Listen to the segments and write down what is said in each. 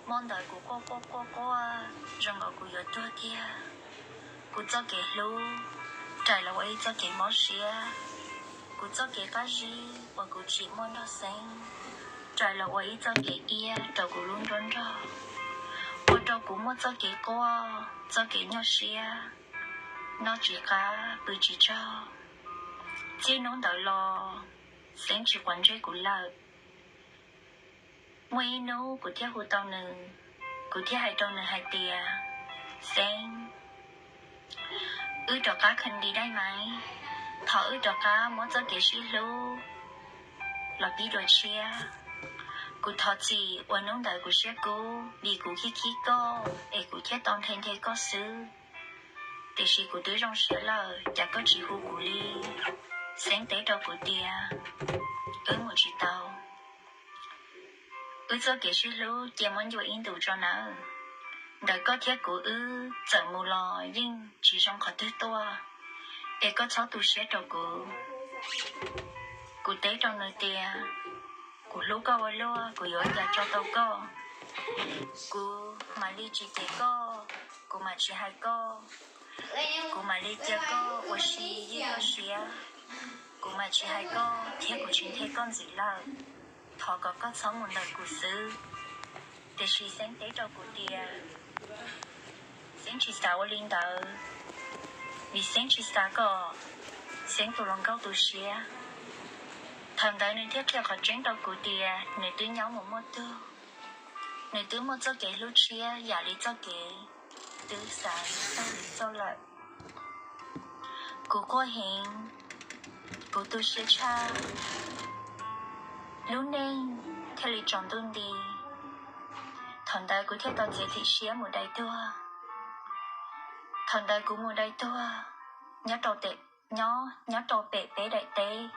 Hmo ntawd kuv quaj quaj quaj quaj zoo nkaus kuv yuav tuag tiag. Kuv txoj kev hlub raws los ua ib txoj kev mob siab. Kuv txoj kev qab zib uas kuv tsim muaj nrog Xeeb raws los ua ib txoj kev iab rau kuv lub nruab nrog, ua rau kuv muaj txoj kev quaj, txoj kev nyuaj siab, noj tsis qab pw tsis tsaug. Txij hnub ntawd los, Xeeb tsis quav ntsej kuv lawm. Muaj ib hnub kuv thiaj hu tau nws, kuv thiaj hais rau nws hais tias, Xeeb, wb rov qab khwv nti dai mas, thov wb rov qab muab txoj kev sib hlub los pib dua tshiab. Kuv thov txim uas hnub ntawd kuv siab kub vim kuv khib khib koj es kuv thiaj tau nthe nthe koj xwb. Tiam sis kuv twb zoo siab lawm, cas koj tsis hu kuv li? Xeeb teb rau kuv tias, wb mus tsis tau. Wb txoj kev sib hlub cia muab ncua ib ntus tso nawb. Ntawm koj thiab kuv wb txawm mus los yeej tsis zoo qhov twg tuaj, es koj txhob tu siab rau kuv. Kuv teb rau nws tias, kuv hlub koj ua luaj, kuv yuav ua cas tso tau koj. Kuv mam li tsis cem koj, kuv mam tsis hais koj, kuv mam li cia koj ua si ywj koj siab. Kuv mam tsis hais koj thiab kuv tsis nthe koj ntxiv lawm. Thov kom koj txhob mus ntawm kuv xwb. Tiam sis Xeeb teb rau kuv tias, Xeeb tsis xav ua li ntawd, vim Xeeb tsis xav kom Xeeb tus hluas nkauj tu siab. Thaum ntawd nws thiaj qhia qhov tseeb rau kuv tias nws twb nyob mus muaj tug, nws twb muaj txoj kev hlub tshiab yam li txoj kev twb xav txog li txog lawm. Kuv quaj heev, kuv tu siab tshaj, lub neej thiaj li tsaus ntuj nti. Thaum ntawd kuv thiaj tau txiav txim siab mus dai tuag. Thaum ntawd kuv mus dai tuag nyob rau pem peb daim teb.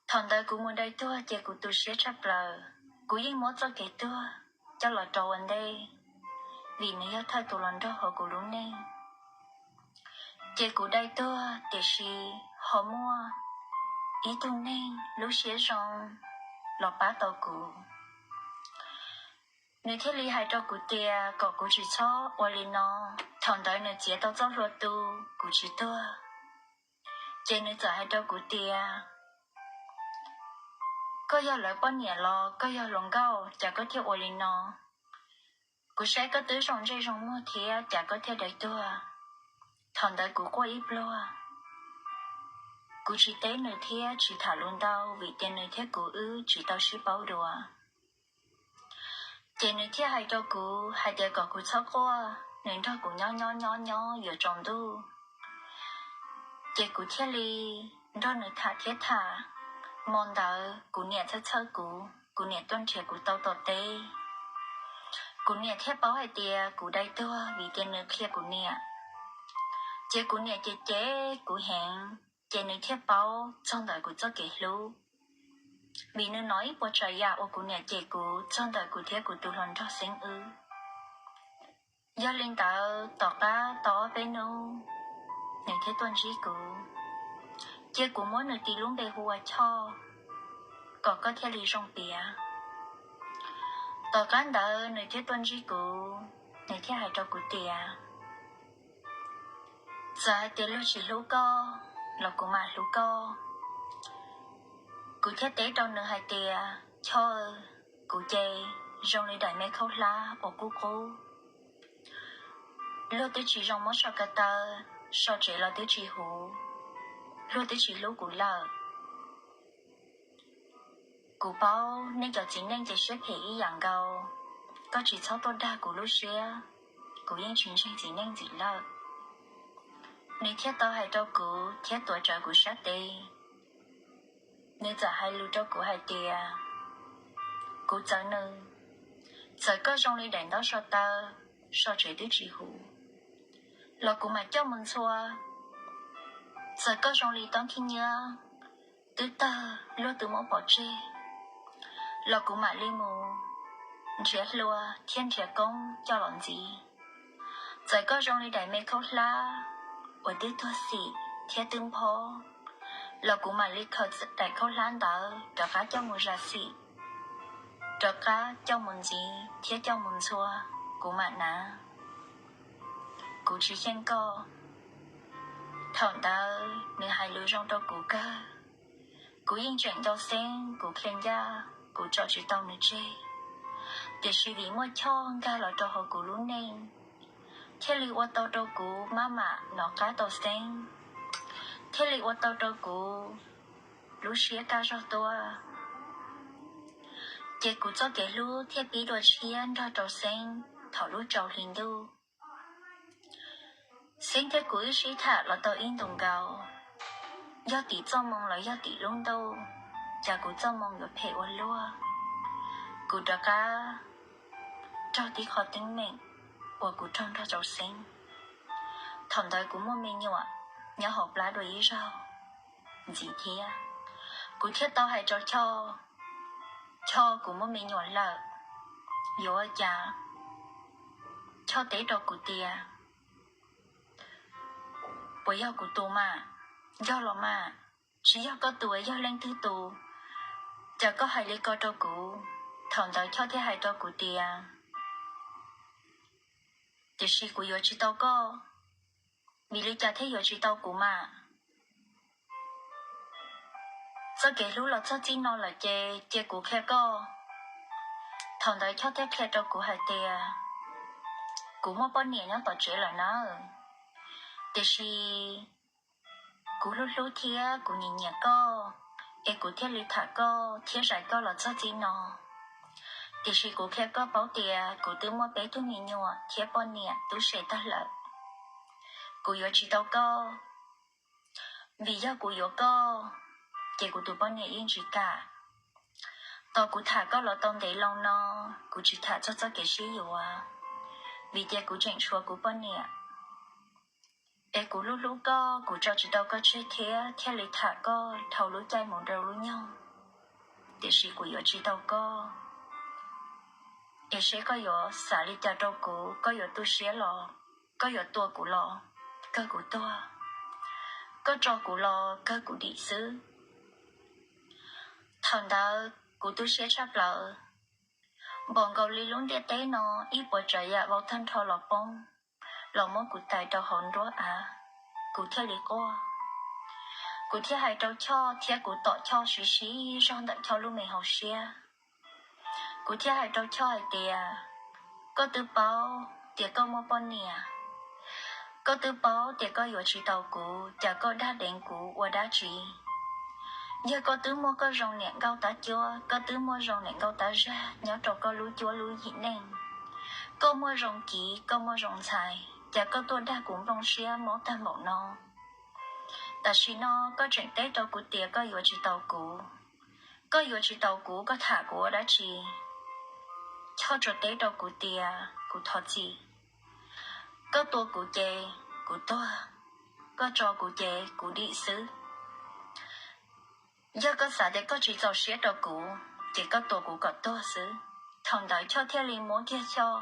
Thaum ntawd kuv mus dai tuag ces kuv tu siab tshaj plaws. Kuv yeej muab txoj kev tuag coj los rau ua ntej, vim nws yog thawj tus hluas nraug hauv kuv lub neej. Ces kuv dai tuag tiam sis ho muaj ib tug neeg lub siab zoo los pab tau kuv. Nws thiaj li hais rau kuv tias kom kuv tsis txhob ua li no. Thaum ntawd nws txiav tau txoj hlua tu kuv tsis tuag, ces nws txawm hais rau kuv tias, koj yog lawv poj niam los koj yog hluas nkauj, cas koj thiaj ua li no? Kuv saib koj twb zoo ntsej zoo muag thiab, cas koj thiaj dai tuag? Thaum ntawd kuv quaj ib pluag. Kuv tsis teb nws thiab tsis tham lus ntau vim tias nws thiab kuv wb tsis tau sib paub dua. Ces nws thiaj hais rau kuv hais tias kom kuv txhob quaj, nws nrog kuv nyob nyob nyob nyob yuav tsaus ntuj. Ces kuv thiaj li nrog nws tham thiab tham. Hmo ntawd kuv niam txhawj txhawj kuv, kuv niam tuaj nrhiav kuv tau tom teb. Kuv niam thiaj paub hais tias kuv dai tuag vim tias nws qhia kuv niam. Ces kuv niam cem cem kuv heev, ces nws thiaj paub txog ntawm kuv txoj kev hlub, vim nws hnov ib puas tsav yam uas kuv niam cem kuv txog ntawm kuv thiab kuv tus hluas nraug Xeeb wb. Yog li ntawd tom qab tau ob peb hnub, nws thiaj tuaj ntsib kuv, cia kuv muab nws tis lub npe hu ua Choj, kom koj thiaj li zoo piav. Tom qab ntawd nws thiaj tuaj ntsib kuv, nws thiaj hais rau kuv tias, txawm hais tias luag tsis hlub koj los kuv mam hlub koj. Kuv thiaj teb rau nws hais tias, Choj, kuv ces zoo li daim me khaub hlab uas qub qub. Luag twb tsis zoo muab so ko taw, so tsev los twb tsis huv, luag twb tsis hlub kuv lawm. Kuv paub nej cov txiv neej ces siab phem ib yam nkaus, koj tsis txhob tuaj dag kuv lub siab, kuv yeej tsis ntseeg txiv neej ntxiv lawm. Nws thiaj tau hais rau kuv thiab tuav rawv kuv sab tes. Nws txawm hais lus rau kuv hais tias, kuv txawv nws, txawm koj zoo li daim ntaub so taw, so tsev twb tsis huv, los kuv mam coj mus ntxhua. Txawm koj zoo li toob khib nyiab, twb tawg luag twb muab pov tseg, los kuv mam li mus nrhiav hlua thiab nrhiav koob coj los ntxiv. Txawm koj zoo li daim me khaub hlab uas twb tuag xim thiab twb nphob, los kuv mam li khaws daim khaub hlab ntawd rov qab coj mus zam xim. rov qab coj mus ntxiv thiab coj mus ntxhua, kuv mam nav. Kuv tsis xyeej koj. Thaum ntawd nws hais lus zoo rau kuv kawg. Kuv yeej tseem nco Xeeb, kuv qhia ncaj, kuv tso tsis tau nws tseg. Tiam sis vim muaj Choj nkag los rau hauv kuv lub neej, thiaj li ua tau rau kuv maj mam nov qab tau Xeeb, thiaj li ua tau rau kuv lub siab kaj zog tuaj. Ces kuv txoj kev hlub thiaj pib dua tshiab nrog rau Xeeb thaum lub rau hli ntuj. Xeeb thiab kuv wb sib tham los tau ib ntus nkaus, yog tim txoj moo los yog tim lub ntuj, cas kuv txoj moo yuav phem ua luaj. Kuv rov qab raug tib qho teeb meem uas kuv raug nrog rau Xeeb. Thaum ntawd kuv muaj me nyuam nyob hauv plab dua ib zaug ntxiv thiab. Kuv thiaj tau hais rau Choj, Choj, kuv muaj me nyuam lawm, yuav ua cas? Choj teb rau kuv tias, puas yog kuv tus mas? Yog los mas, tsis yog koj tus yog leej twg tus? Cas koj hais li ko rau kuv? Thaum ntawd Choj thiaj hais rau kuv tias, tiam sis kuv yuav tsis tau koj. Vim li cas thiaj yuav tsis tau kuv mas? Txoj kev hlub los txog txij no lawm ces cia kuv qhia koj. Thaum ntawd Choj thiaj qhia rau kuv hais tias, kuv muaj poj niam nyob tom tsev lawm nawb, tiam sis kuv hlub hlub thiab kuv nyiam nyiam koj, es kuv thiaj li tham koj thiab zais koj los txog txij no. Tiam sis kuv qhia koj paub tias kuv twb muaj peb tug me nyuam thiab poj niam tub se tag lawm. Kuv yuav tsis tau koj, vim yog kuv yuav koj, ces kuv tus poj niam yeej tsis kam. Tos kuv tham koj los tau ntev loo no, kuv tsis tham txog txoj kev sib yuav, vim tias kuv tseem tshuav kuv poj niam. Es kuv hlub hlub koj, kuv tso tsis tau koj tseg thiab thiaj li tham koj dhau lub caij mus rau lub nyoog. Tiam sis kuv yuav tsis tau koj. Es seb koj yuav xav li cas rau kuv, koj yuav tu siab los, koj yuav tua kuv los, kawg kuv tuag. Koj tso kuv los kawg kuv dim xwb. Thaum ntawd kuv tu siab tshaj plaws. Npaum nkaus li lub ntiaj teb no ib puas tsav yam vau tag nrho los poob, los muab kuv tais rau hauv nruab av, kuv thiaj li quaj. Kuv thiaj hais rau Choj thiab kuv tom Choj siv siv zog ntawm Choj lub me hauv siab. Kuv thiaj hais rau Choj hais tias, koj twb paub tias koj muaj poj niam, koj twb paub tias koj yuav tsis tau kuv, cas koj dag deev kuv ua dab tsi? Yog koj twb muaj koj zoo niam nkauj tab cuab, koj twb muaj zoo niam nkauj tab zag nyob rau koj lub cuab lub yig neej, koj muaj zoo kiv, koj muaj zoo ntxhais, cas koj tuaj dag kuv nplooj siab mob tag npaum no? Tam sim no koj tseem teb rau kuv tias koj yuav tsis tau kuv. Koj yuav tsis tau kuv, koj tham kuv ua dab tsi? Choj tsuas teb rau kuv tias, kuv thov txim. Koj tua kuv ces kuv tuag, koj tso kuv ces kuv dim xwb. Yog koj xav tias koj tsis txaus siab rau kuv, ces koj tua kuv kom tuag xwb. Thaum ntawd Choj thiaj li muab kiag Choj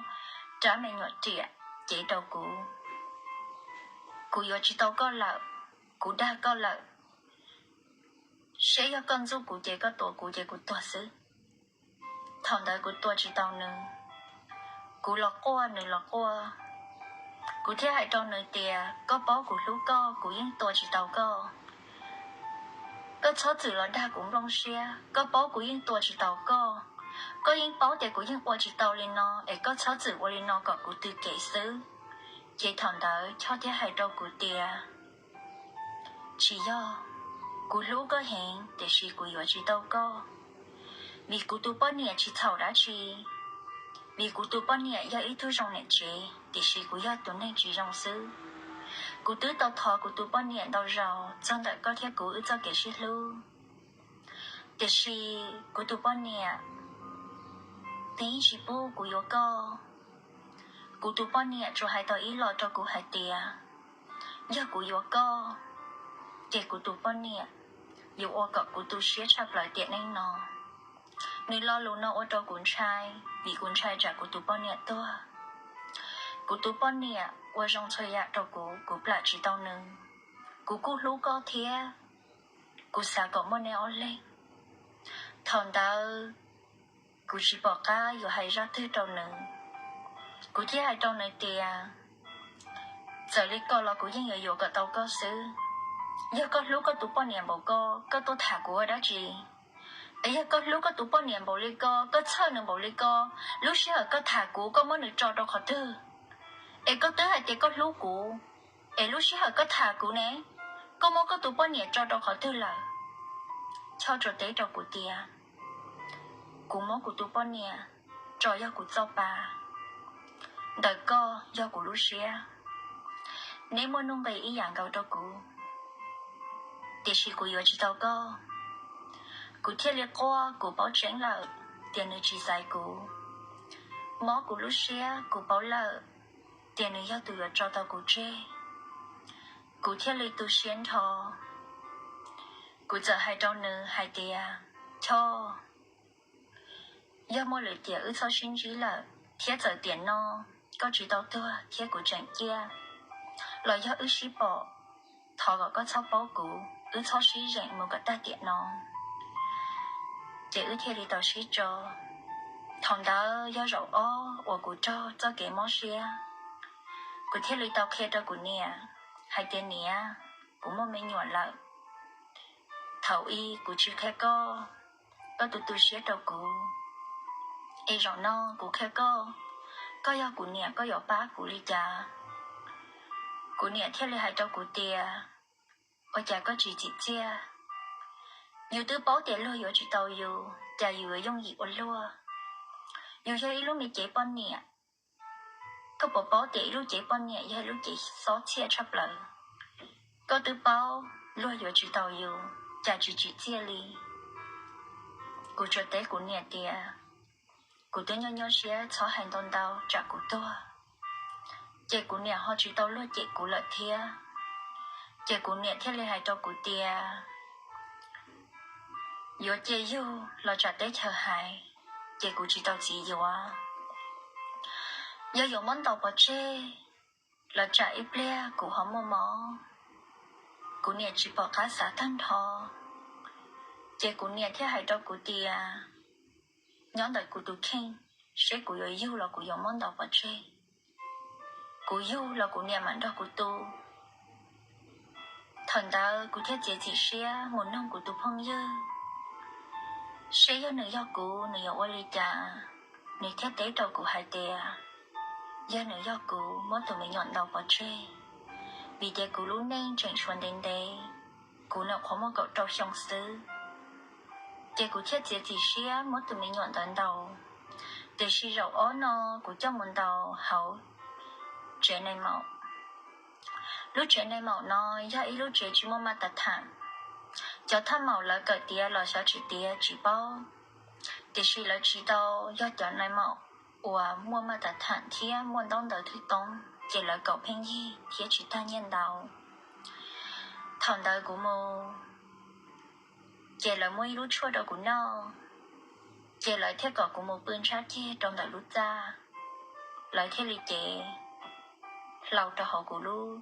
rab me nyuam riam cev rau kuv. Kuv yuav tsis tau koj lawm, kuv dag koj lawm. Seb yog koj ntxub kuv ces koj tua kuv ces kuv tuag xwb. Thaum ntawd kuv tua tsis tau nws, kuv los quaj nws los quaj. Kuv thiaj hais rau nws tias, koj paub kuv hlub koj, kuv yeej tua tsis tau koj. Koj txhob txwm los dag kuv nplooj siab, koj paub kuv yeej tua tsis tau koj. Koj yeej paub tias kuv yeej ua tsis tau li no, es koj txhob txwm ua li no kom kuv tw kev xwb. Ces thaum ntawd Choj thiaj hais rau kuv tias, tsis yog, kuv hlub koj heev tiam sis kuv yuav tsis tau koj. Vim kuv tus poj niam tsis txhaum dab tsi, vim kuv tus poj niam yog ib tug zoo niam tsev tiam sis kuv yog tus neeg tsis zoo xwb. Kuv twb tau thov kuv tus poj niam ntau zaus txog ntawm koj thiab kuv wb txoj kev sib hlub, tiam sis kuv tus poj niam nws yeej tsis pub kuv yuav koj. Kuv tus poj niam tsuas hais tau ib los rau kuv hais tias, yog kuv yuav koj, ces kuv tus poj niam yuav ua kom kuv tu siab tshaj plaws tiam neej no. Nws lo lus no ua rau kuv ntshai, vim kuv ntshai tsam kuv tus poj niam tuag. Kuv tus poj niam ua zoo txhua yam rau kuv, kuv plam tsis tau nws. Kuv kuj hlub koj thiab, kuv xav kom muaj neb ob leeg. Thaum ntawd Kuv tsis pom qab yuav hais zaj twg rau nws, kuv thiaj hais rau nws tias, txawm li ko los kuv yeej yuav yuav kom tau koj xwb. Yog koj hlub koj tus poj niam npaum ko, koj tuaj tham kuv ua dab tsi? Es yog koj hlub koj tus poj niam npaum li ko, koj txhawj nws npaum li ko, lub sij hawm koj tham kuv koj muab nws tso rau qhov twg? Es koj twb hais tias koj hlub kuv, es lub sij hawm koj tham kuv ne, koj muab koj tus poj niam tso rau qhov twg lawm? Choj tsuas teb rau kuv tias, kuv muab kuv tus poj niam tso yog kuv txoj pa, ntawm koj yog kuv lub siab. Neb muaj nuj nqis ib yam nkaus rau kuv, tiam sis kuv yuav tsis tau koj. Kuv thiaj li quaj, kuv paub tseeb lawm tias nws tsis xaiv kuv. Mob kuv lub siab, kuv paub lawm tias nws yog tus yuav tso tau kuv tseg. Kuv thiaj li tu siab nrho. Kuv txawm hais rau nws hais tias, Choj, yog muaj lwm tiam wb txhob sib ntsib lawm, thiab txawm tiam no koj tsis tau tuag thiab kuv tseem ciaj, los yog wb sib pom, thov kom koj txhob paub kuv, wb txhob sib zeem mus kom tag tiam no. Ces wb thiaj li tau sib tso. Thaum ntawd yog zaum ob uas kuv raug txoj kev mob siab. Kuv thiaj li tau qhia rau kuv niam hais tias, Niam, kuv muaj me nyuam lawm. Thaum ub kuv tsis qhia koj, koj tu tu siab rau kuv, es zaum no kuv qhia koj, koj yog kuv niam koj yuav pab kuv li cas? Kuv niam thiaj li hais rau kuv tias, Ua cas koj tsis txim txiaj? Yus twb paub tias luag yuav tsis tau yus, cas yus yuav yooj yim ua luaj? Yus yog ib lub me cev poj niam, koj puas paub tias ib lub cev poj niam yog ib lub cev xob txhiaj tshaj plaws? Koj twb paub luag yuav tsis tau yus, cas tsis tsim txiaj li? Kuv tsuas teb kuv niam tias, Kuv twb nyuaj nyuaj siab, txhob hais ntau ntau tsam kuv tuag. Ces kuv niam ho tsis tau luag cem kuv lawm thiab. Ces kuv niam thiaj li hais rau kuv tias, Yuav cia yug los tsam teb chaws hais, ces kuv tsis tau txiv yuav. Yog yuav muab ntaus pov tseg los tsam ib pliag kuv ho muaj mob. Kuv niam tsis pom qab xav tag nrho, ces kuv niam thiaj hais rau kuv tias, Nyob ntawm kuv tus kheej, seb kuv yuav yug los kuv yuav muab ntaus pov tseg. Kuv yug los kuv niam mam nrog kuv tu. Thaum ntawd kuv thiaj txiav txim siab mus noog kuv tus phooj ywg, seb yog nws yog kuv nws yuav ua li cas. Nws thiaj teb rau kuv hais tias, yog nws yog kuv, muab tus me nyuam ntaus pov tseg, vim tias kuv lub neej tseem tshuav ntev ntev, kuv nyuam qhuav muaj kaum rau xyoo xwb. Ces kuv thiaj txiav txim siab muab tus me nyuam ntawd ntaus. Tiam sis zaum ob no kuv coj mus ntaus hauv tsev nais maum. Lub tsev nais maum no yog ib lub tsev tsis muaj maj tas tham. Cov thaj maum lawv kawm tiav los xyov tsis tiav tsis paub, tiam sis lawv tsis tau yog cov nais maum uas muaj maj tas tham thiab muaj ntaub ntawv thwj toob, ces lawv kaum pheej yig thiab tsis tag nyiaj ntau. Thaum ntawd kuv mus, ces lawv muab ib lub tshuaj rau kuv noj, ces lawv thiaj kom kuv mus pw ntshab ceg rau ntawm lub txaj. Lawv thiaj li cev hlau rau hauv kuv lub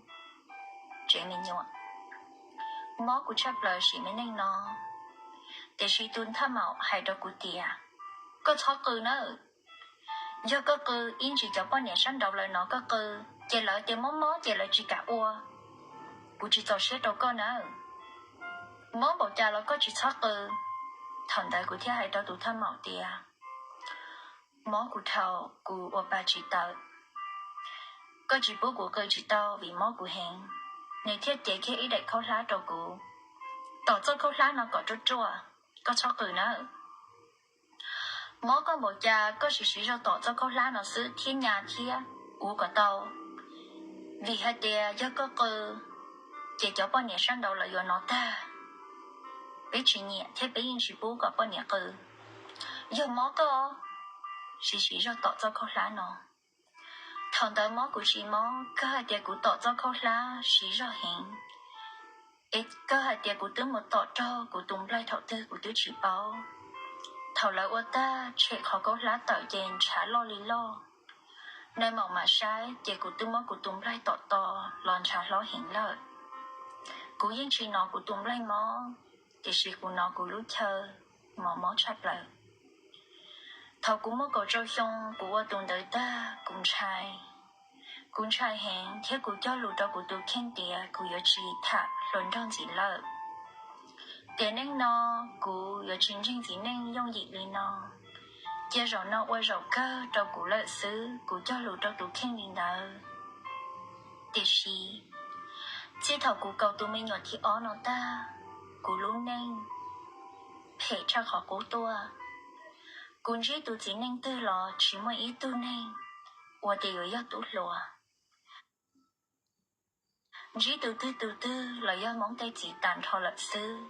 tsev me nyuam. Mob kuv tshaj plaws sim me neej no, tiam sis tus thaj maum hais rau kuv tias, koj txhob qw nawb. Yog koj qw ib ntsis cov poj niam sab nraud lawv hnov koj qw, ces lawv tias mob mob ces lawv tsis kam ua. Kuv tsis txaus siab rau koj nawb. Mob npaum cas los koj tsis txhob qw. Thaum ntawd kuv thiaj hais rau tus thaj maum tias, mob kuv dhau, kuv ua pa tsis tawm. Koj tsis pub kuv qw tsis tau vim mob kuv heev. Nws thiaj cev kiag ib daim khaub hlab rau kuv, tom txoj khaub hlab no kom ruaj ruaj, koj txhob qw nawb. Mob koj npaum cas koj siv siv zog tom txoj khaub hlab no xwb thiab nyas thiab uv kom tau, vim hais tias yog koj qw, ces cov poj niam sab nraud lawv yuav hnov tag. Peb tsis nyiam thiab peb yeej tsis pub kom poj niam qw. Yog mob koj, siv siv zog tom txoj khaub hlab no. Thaum ntawd mob kuv tsis mob, kawg hais tias kuv tom txoj khaub hlab siv zog heev, es kawg hais tias kuv twb mus tom raug kuv tus nplaig thaum twg kuv twb tsis paub. Thaum lawv ua tag tshem qhov khaub hlab tawm ces ntshav loj li loj. Nais maum mam saib ces kuv twb muab kuv tus nplaig tom to los ntshav hlob heev lawm. Kuv yeej tsis hnov kuv tus nplaig mob, tiam sis kuv hnov kuv lub chaw mos mob tshaj plaws. Thaum kuv muaj kaum rau xyoo, kuv ua tus ntawd tag, kuv ntshai. Kuv ntshai heev thiab kuv cog lus rau kuv tus kheej tias kuv yuav tsis tham hluas nraug ntxiv lawm. Tiam neej no kuv yuav tsis ntseeg txiv neej yooj yim li no. Cia zaum no ua zaum kawg rau kuv lawm xwb, kuv cog lus rau tus kheej li ntawd. Tiam sis txij thaum kuv kaus tus me nyuam thib ob no tag, kuv lub neej phem tshaj qhov qub tuaj. Kuv ntsib tus txiv neej twg los tsis muaj ib tug neeg ua tias yuav yog tub hluas. Ntsib tus twg tus twg los yog Hmoob tej txiv tas nrho lawm xwb.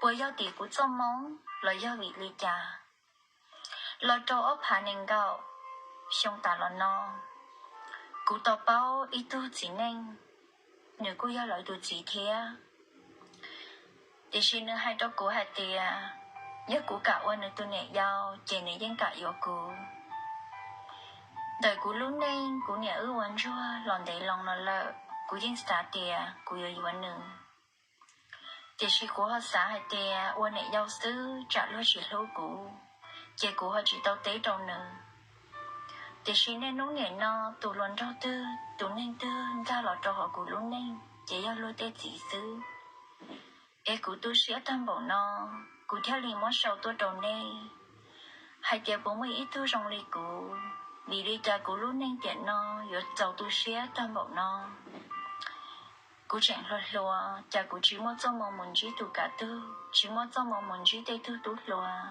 Puas yog tim kuv txoj moo los yog vim li cas? Los rau ob phav nees nkaum xyoo tas los no, kuv tau paub ib tug txiv neej, nws kuj yog lawv tus txiv thiab. Tiam sis nws hais rau kuv hais tias, yog kuv kam ua nws tus niam yau ces nws yeej kam yuav kuv. Ntawm kuv lub neej, kuv niam wb ua ntsuag los ntev loo no lawm, kuv yeej xav tias kuv yuav yuav nws. Tiam sis kuv ho xav hais tias ua niam yau xwb tsam luag tsis hlub kuv, ces kuv ho tsis tau teb rau nws. Tiam sis niaj hnub nim no tus hluas nraug twg, tus neeg twg nkag los rau hauv kuv lub neej ces yog luag tej txiv xwb. Es kuv tu siab tag npaum no, kuv thiaj li muab sau tuaj rau nej hais tias puas muaj ib tug zoo li kuv, vim li cas kuv lub neej tiam no yuav txaus tu siab tag npaum no. Kuv tseem hluas hluas, cas kuv tsis muaj txoj moo mus ntsib tus kav tug, tsis muaj txoj moo mus ntsib tej tug tub hluas.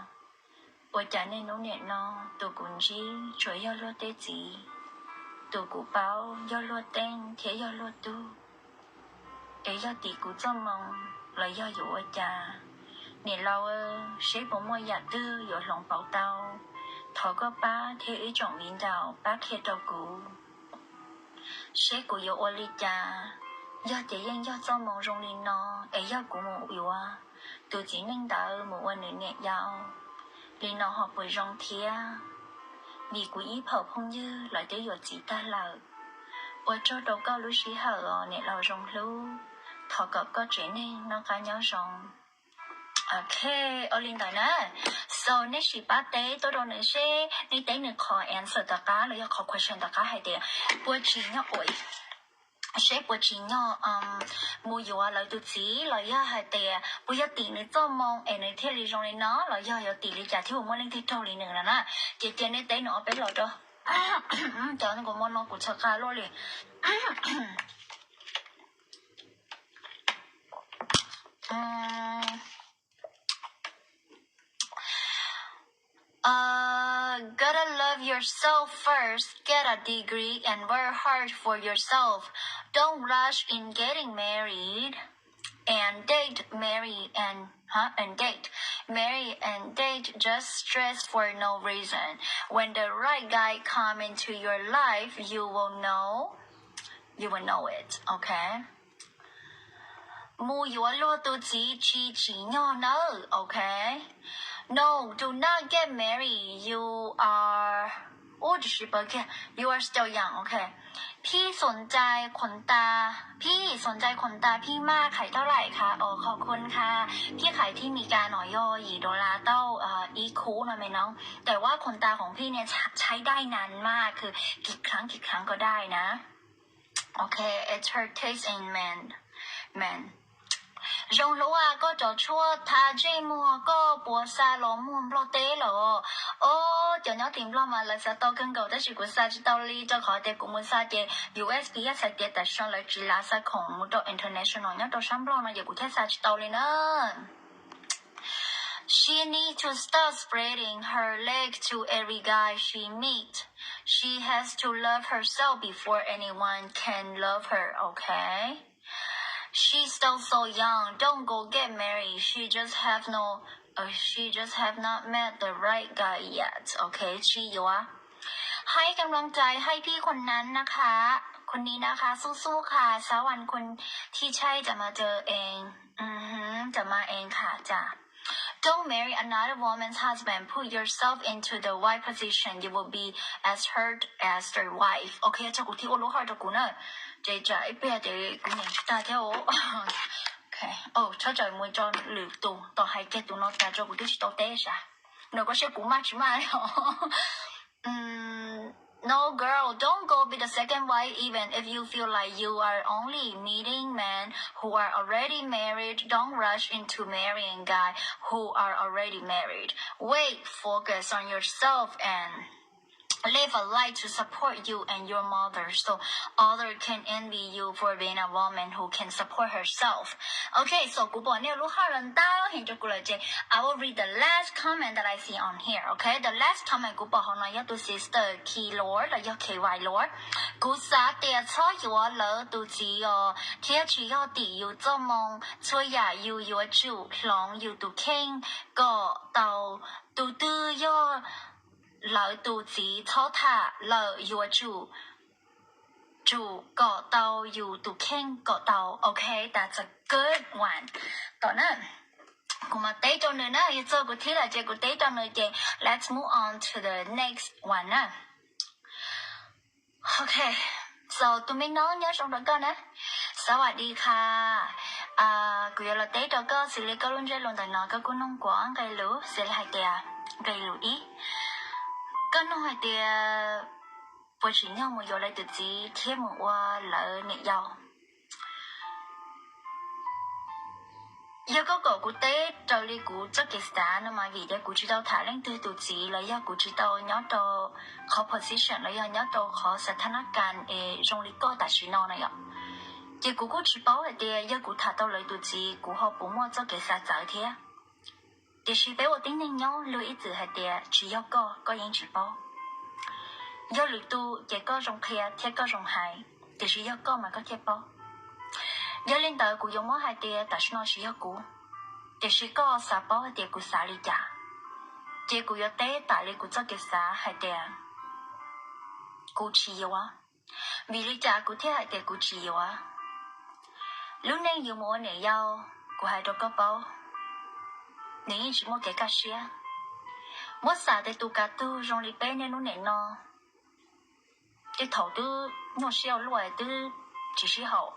Ua cas niaj hnub nim no tus kuv ntsib tsuas yog luag tej txiv, tus kuv paub yog luag teej thiab yog luag tug. Es yog tim kuv txoj moo los yog yuav ua cas? Niam laus, seb puas muaj yam twg yuav hloov pauv tau, thov koj pab thiab ib tsoom viv ncaus pab qhia rau kuv seb kuv yuav ua li cas. Yog tias yeej yog txoj moo zoo li no, es yog kuv mus yuav tus txiv neej ntawd mus ua nws niam yau li no ho puas zoo thiab? Vim kuv ib phaum phooj ywg lawv twb yuav txiv tag lawm. Ua tsaug rau koj lub sij hawm os niam laus zoo hlub, thov kom koj tsev neeg noj qab nyob zoo. Ok, ua li ntawd na. So nej sim pab teb tuaj rau nws seb nej teb nws qhov answer tom qab los yog qhov question tom qab hais tias puas tsim nyog ua, seb puas tsim nyog mus yuav lawv tus txiv los yog hais tias puas yog tim nws txoj moo es nws thiaj li zoo li no los yog yuav tim li cas thiaj muaj leej twg raug li nws no na. Ces cia nej teb nws ob peb los rau. Cov nkaus mo no kuv txhawv qa luaj li. Uh, gotta love yourself first. Get a degree and work hard for yourself. Don't rush in getting married and date, marry and, huh? And date, marry and date. Just stress for no reason. When the right guy come into your life, you will know. You will know it, okay? Mus yuav luag tus txiv tsis tsim nyog nawb, okay? No, do not get married. You are, ub, tsis paub kiag. You are still young, okay? พี่สนใจขนตา พี่สนใจขนตา พี่มาก ขายเท่าไหร่คะ อ๋อ ขอบคุณค่ะ พี่ขายที่อเมริกาหน่อย ย่อหยีโดลาร์เต้า เอ่อ อีคูหน่อยไหมน้อง แต่ว่าขนตาของพี่เนี่ยใช้ได้นานมาก คือกี่ครั้งกี่ครั้งก็ได้นะ Okay, it's her taste in men. Men. Zoo hlub a, koj cov tshuaj tha ntsej muag koj puas xa los muag Nplog teb lawm? Os, cov nyob tim Nplog mas lawv xa tau kawg nkaus, tab sis kuv xa tsis tau li, rau qhov tias kuv mus xa ces U S P S hais tias tam sim no lawv tsis lav xa khoom mus rau international nyob rau sab Nplog no, ces kuv thiaj xa tsis tau li na. She need to stop spreading her leg to every guy she meet. She has to love herself before anyone can love her, okay? She's still so young. Don't go get married. She just have no, uh, she just have not met the right guy yet, okay? She อยู่อะ ให้กำลังใจให้พี่คนนั้นนะคะ คนนี้นะคะ สู้ๆค่ะ สักวันคนที่ใช่จะมาเจอเอง อือหือ จะมาเองค่ะจ้ะ Don't marry another woman's husband. Put yourself into the wife position. You will be as hurt as the wife. Okay, cho kuv thiaj ua lub hoj rau kuv na. Ces tsam ib pliag ces kuv niam tsis tag thiab. Okay, oh, txhob txawm mus tso lwm tus, tos hais kiag tus no tas tso kuv twb tsis tau teb sav. Nws koj siab kuv maj tsis maj li os. Mm, no, girl, don't go be the second wife even if you feel like you are only meeting men who are already married. Don't rush into marrying guy who are already married. Wait, focus on yourself and live a life to support you and your mother so other can envy you for being a woman who can support herself. Okay, so kuv pom nej lub heart los ntau heev rau kuv lawm ces I will read the last comment that I see on here, okay? The last comment kuv pom hauv no yog tus sister Keylord los yog K Y Lord. Kuv xav tias txhob yuav lawv tus txiv os, thiab tsis yog tim yus txoj moo, txhua yam yus yuav tsum hloov yus tus kheej kom tau. Tus twg yog lawv tus txiv txhob tham lawm, yuav tsum, tsum kom tau yus tus kheej kom tau. Okay, that's a good one. Tom na, kuv mam teb rau nws na, yog txog kuv thib lawm ces kuv teb rau nws ces let's move on to the next one na. Okay, so tus me no nyob zoo rau koj na. Xav vam di kha. Kuv yuav los teb rau koj xws li koj lub ntsej lus ntawm no, koj kuj noog kuv ob nqe lus, xws li hais tias nqe lus ib, koj noog hais tias puas tsim nyog mus yuav lawv tus txiv thiab mus ua lawv niam yau. Yog koj kom kuv teb raws li kuv txoj kev xav no mas vim tias kuv tsis tau tham leej twg tus txiv los yog kuv tsis tau nyob rau qhov position los yog nyob rau qhov xav thab nab kas es zoo li koj tam sim no na yom. Ces kuv kuj tsis paub hais tias yog kuv tham tau lawv tus txiv kuv ho puas muaj txoj kev xav txawv thiab. Tiam sis peb ua tib neeg nyob luag ib txwm hais tias tsis yog koj, koj yeej tsis paub. Yog lwm tus ces koj zoo qhia thiab koj zoo hais, tiam sis yog koj mas koj thiaj paub. Yog li ntawd kuv yuav muab hais tias tam sim no tsis yog kuv, tiam sis koj xav paub hais tias kuv xav li cas, ces kuv yuav teb tas li kuv txoj kev xav hais tias kuv tsis yuav. Vim li cas kuv thiaj hais tias kuv tsis yuav? Lub neej yus mus ua niam yau, kuv hais rau koj paub, nws yeej tsis muaj kev kaj siab. Muab xav tias tus kav tug zoo li peb niaj hnub nim no, tej thaum twb nyuaj siab ua luaj twb tsis sib haum,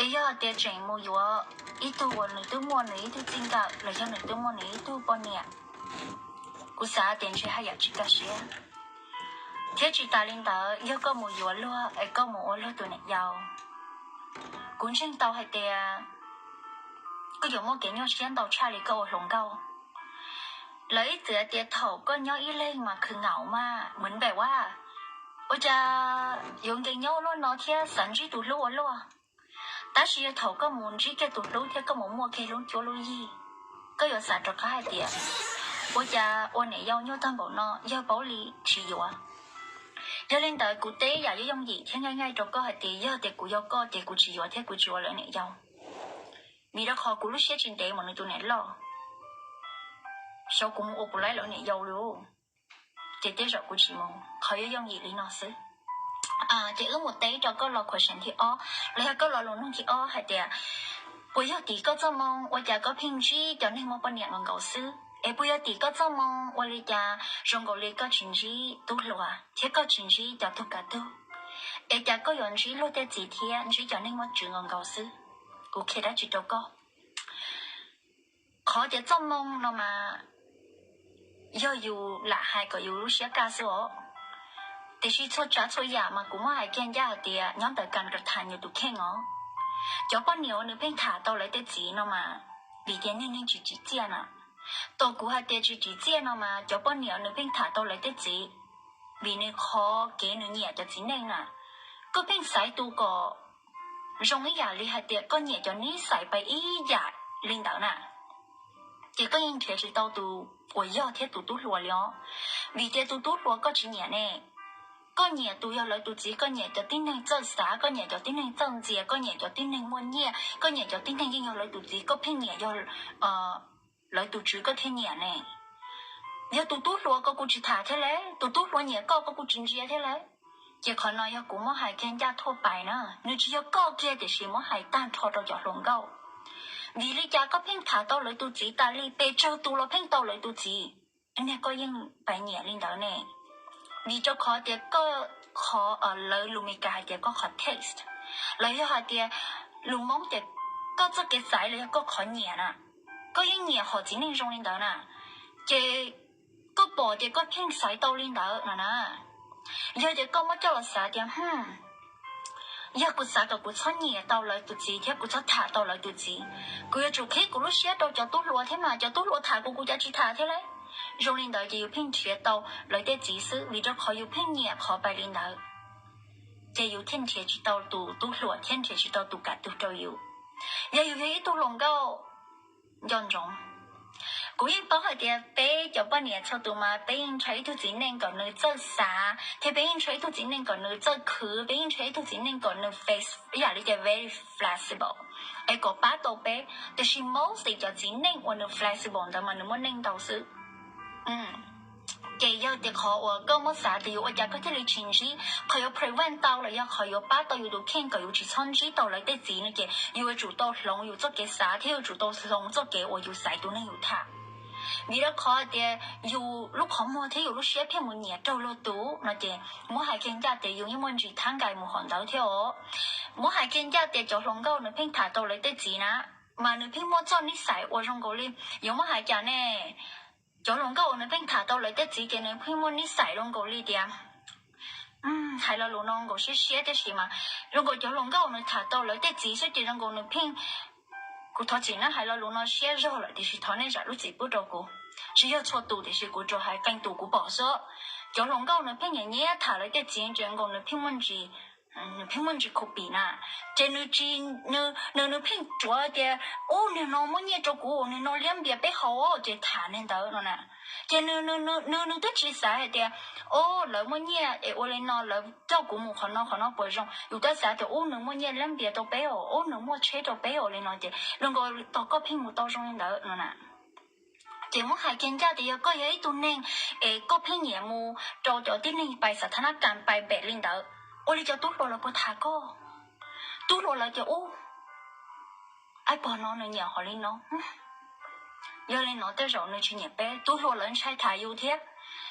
es yog tias tseem mus yuav ib tug uas nws twb muaj nws ib tug txij nkawm los yog nws twb muaj nws ib tug poj niam, kuv xav tias ntshe haj yam tsis kaj siab. Thiab tsis tas li ntawd, yog koj mus yuav luag es koj mus ua luag tus niam yau, kuv ntseeg tau hais tias koj yuav muaj kev nyuaj siab ntau tshaj li koj ua hluas nkauj. Lawv ib txwm hais tias thaum koj nyob ib leeg mas khwv nkaus mas, mv npem ua, ua cas yuav nkees nyob ua luaj no thiab xav ntsib tus hlub ua luaj. Tab sis yog thaum koj mus ntsib kiag tus hlub thiab koj mus muaj kiag lub cuab lub yig, koj yuav xav rov qab hais tias ua cas ua niam yau nyuaj tag npaum no, yog paub li tsis yuav. Yog li ntawd kuv teb yam yooj yooj yim thiab nyaij nyaij rau koj hais tias yog tias kuv yog koj ces kuv tsis yuav thiab kuv tsis ua lawv niam yau. Vim rau qhov kuv lub siab tsis ntev mus nws tus niam loj, xyov kuv mus ua puas laib lawv niam yau li. Ces tej zaum kuv tsis mus, qhov yooj yooj yim li no xwb. Ces wb mus teb rau koj lo question thib ob los yog koj lo lus nug thib ob hais tias puas yog tim koj txoj moo ua cas koj pheej ntsib cov neeg muaj poj niam nkaus nkaus xwb? Es puas yog tim koj txoj moo ua li cas zoo nkaus li koj tsis ntsib tub hluas thiab koj tsis ntsib cov tug kav tug? Es cas koj yuav ntsib luag tej txiv thiab ntsib cov neeg muaj tswv nkaus nkaus xwb? Kuv qhia dab tsi rau koj? Qhov tias txoj moo no mas yog yus lam hais kom yus lub siab kaj xwb os. Tiam sis txhua tsav txhua yam mas kuv muab hais kiag ncaj hais tias nyob ntawm kas ka tham yus tus kheej os. Cov poj niam uas nws pheej tham tau lawv tej txiv no mas vim tias niag neeg tsis tsim txiaj na. Tau kuv hais tias tsis tsim txiaj no mas cov poj niam uas nws pheej tham tau lawv tej txiv, vim nws qhov kev nws nyiam cov txiv neej na. Koj pheej xaiv tus kom zoo ib yam li hais tias koj nyiam cov nib xais pais ib yam li ntawd na, ces koj yeej nrhiav tsis tau tus uas yog thiab tus tub hluas li os. Vim tias tus tub hluas koj tsis nyiam ne, koj nyiam tus yog lawv tus txiv, koj nyiam cov tib neeg txawj xav, koj nyiam cov tib neeg txawj ntxias, koj nyiam cov tib neeg muaj nyiaj, koj nyiam cov tib neeg yeej yog lawv tus txiv, koj pheej nyiam yog lawv tus tswv koj thiaj nyiam ne. Yog tus tub hluas koj kuj tsis tham thiab lauj, tus tub hluas nyiam koj koj kuj tsis ntsia thiab lauj. Ces qhov no yog kuv muab hais kiag ncaj thuaj pais na, nws tsis yog koj kiag tiam sis muab hais tag nrho rau cov hluas nkauj. Vim li cas koj pheej tham tau lawv tus txiv tas li, pes tsawg tus los pheej tau lawv tus txiv, niag koj yeej pais nyiam li ntawd ne? Vim rau qhov tias koj, qhov lawv lus Meskas hais tias koj qhov taste, los yog hais tias lus Hmoob tias koj txoj kev xaiv los yog koj qhov nyiam na, koj yeej nyiam hom txiv neej zoo li ntawd na. Ces koj pom tias koj pheej xaiv tau li ntawd no na. Yog tias koj muab coj los xav tias, hm, yog kuv xav kom kuv txhob nyiam tau lawv tus txiv thiab kuv txhob tham tau lawv tus txiv, kuv yuav tsum qhib kuv lub siab rau cov tub hluas thiab mas cov tub hluas tham kuv kuv cas tsis tham thiab lauj. Zoo li ntawd ces yus pheej nrhiav tau lawv tej txiv xwb vim rau qhov yus pheej nyiam qhov pais li ntawd, ces yus thiaj nrhiav tsis tau tus tub hluas thiab nrhiav tsis tau tus kam tug rau yus. Yog yus yog ib tug hluas nkauj nco ntsoov, kuv yeej paub hais tias peb cov poj niam txhua tus mas peb yeej ntshaw ib tug txiv neej kom nws txawj xav thiab peb yeej ntshaw ib tug txiv neej kom nws txawj khwv, peb yeej ntshaw ib tug txiv neej kom nws face ib yam li tias very flexible es kom pab tau peb. Tiam sis mostly cov txiv neej uas nws flexible ntawd mas nws muaj neej ntau xwb. Ces yog tias qhov uas koj muab xav tias yuav ua cas koj thiaj li tsis ntsib, qhov yuav prevent tau los yog qhov yuav pab tau yus tus kheej kom yus tsis txhob ntsib tau lawv tej txiv no ces yus yuav tsum tau hloov yus txoj kev xav thiab yuav tsum tau hloov txoj kev uas yus xaiv tus neeg yus tham. Vim rau qhov tias yus lub qhov muag thiab yus lub siab pheej mus nyiam raug luag tus no ces muab hais kiag ncaj tias yus yeej muaj ntsis thab nkais mus qhov ntawd thiab os. Muab hais kiag ncaj tias cov hluas nkauj nws pheej tham tau lawv tej txiv na, mas nws pheej muaj txoj nij xais uas zoo nkaus li, yuav muab hais cas ne, cov hluas nkauj uas nws pheej tham tau lawv tej txiv ces nws pheej muaj nij xais zoo nkaus li tias, hais lo lus no nkaus siab siab tiam sis mas zoo nkaus cov hluas nkauj uas nws tham tau lawv tej txiv xwb ces zoo nkaus nws pheej, kuv thov txim na hais lo lus no siab zog lawm tiam sis thov nej zam lub txim pub rau kuv, tsis yog txhua tus tiam sis kuv tsuas hais qee tus kuv pom xwb. Cov hluas nkauj nws pheej nyiam nyiam tham lawv tej txiv ces nkaus nws pheej muaj ntsis, nws pheej muaj ntsis khuv pim na, ces nws tsis, nws nws pheej tsuav tias, ub, niag no muaj nyiaj rau kuv, niag no liab npias peb haus ces tham niag ntawd no na. Ces nws, nws twb tsis xav hais tias, o, lawv muaj nyiaj es ua li no lawv coj kuv mus qhov no qhov no puas zoo, yus twb xav tias, ub, nws muaj nyiaj liab npias rau peb os, ub, nws muaj tsheb rau peb os li no ces zoo nkaus tos koj pheej mus tau zoo li ntawd no na. Ces muab hais kiag ncaj tias yog koj yog ib tug neeg es koj pheej nyiam mus rau cov tib neeg pais xav thab nab kas pais npem li ntawd, ua li cov tub hluas lawv puas tham koj? Tub hluas lawv tias, ub, aib pog no nws nyiam qhov li no, yog li no tej zaum nws tsis nyiam peb. Tub hluas lawv ntshai tham yus thiab.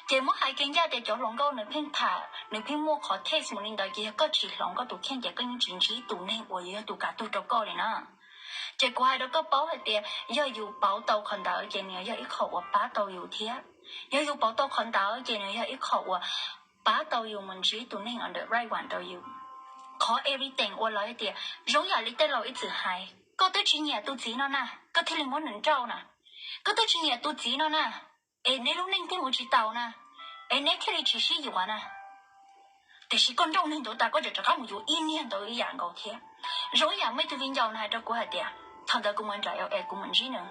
Ces muab hais kiag ncaj tias cov hluas nkauj nws pheej tham, nws pheej muaj qhov taste mus li ntawd ces yog koj tsis hloov koj tus kheej ces koj yeej tsis ntsib tus neeg uas yuav yog tus kav tug rau koj li na. Ces kuv hais rau koj paub hais tias yog yus pauv tau qhov ntawd ces nws yog ib qho uas pab tau yus thiab. Yog yus pauv tau qhov ntawd ces nws yog ib qho uas pab tau yus mus ntsib tus neeg on the right one rau yus. Qhov everything ua lawv tias zoo yam li tej laus ib txwm hais, koj twb tsis nyiam tus txiv no na, koj thiaj li muab nws nrauj na. Koj twb tsis nyiam tus txiv no na, es neb lub neej thiaj mus tsis taus na, es neb thiaj li tsis sib yuav na. Tiam sis koj nrauj neeg ntawd tas koj tseem rov qab mus yuav ib niag ntawd ib yam nkaus thiab. Zoo ib yam muaj ib tug viv ncaus nws hais rau kuv hais tias, thaum ntawd kuv mus nram L A kuv mus ntsib nws,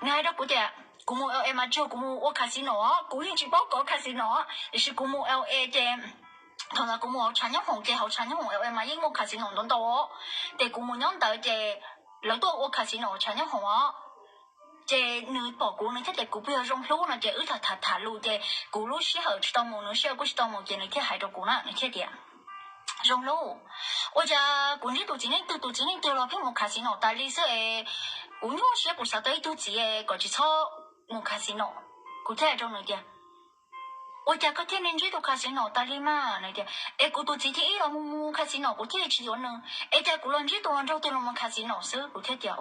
nws hais rau kuv tias, kuv mus L A mas tsuas kuv mus ua casino, kuv yeej tsis paub kov casino, tiam sis kuv mus L A ces thaum ntawd kuv mus hauv tshav nyob hoom ces hauv tshav nyob hoom L A mas yeej muaj casino ntau ntau os. Ces kuv mus nyob ntawd ces lawv tuaj ua casino hauv tshav nyob hoom os. Ces nws pom kuv nws thiaj tias kuv puas yog zoo hlub no ces wb tham tham tham lus ces kuv lub sij hawm tsis tau mus nws sij hawm kuj tsis tau mus ces nws thiaj hais rau kuv na, nws thiaj tias, zoo hlub, ua cas kuv ntsib tus txiv neej twg tus txiv neej twg los pheej mus casino tas li xwb es kuv nyuaj siab kuv xav tau ib tug txiv kom tsis txhob mus casino. Kuv thiaj hais rau nws tias, ua cas koj thiaj li ntsib tus casino tas li mas? Nws tias, es kuv tus txiv thib ib los mus mus casino kuv thiaj li tsis yuav nws, es cas kuv los ntsib tus hluas nraug twg los mus casino xwb? Kuv thiaj tias,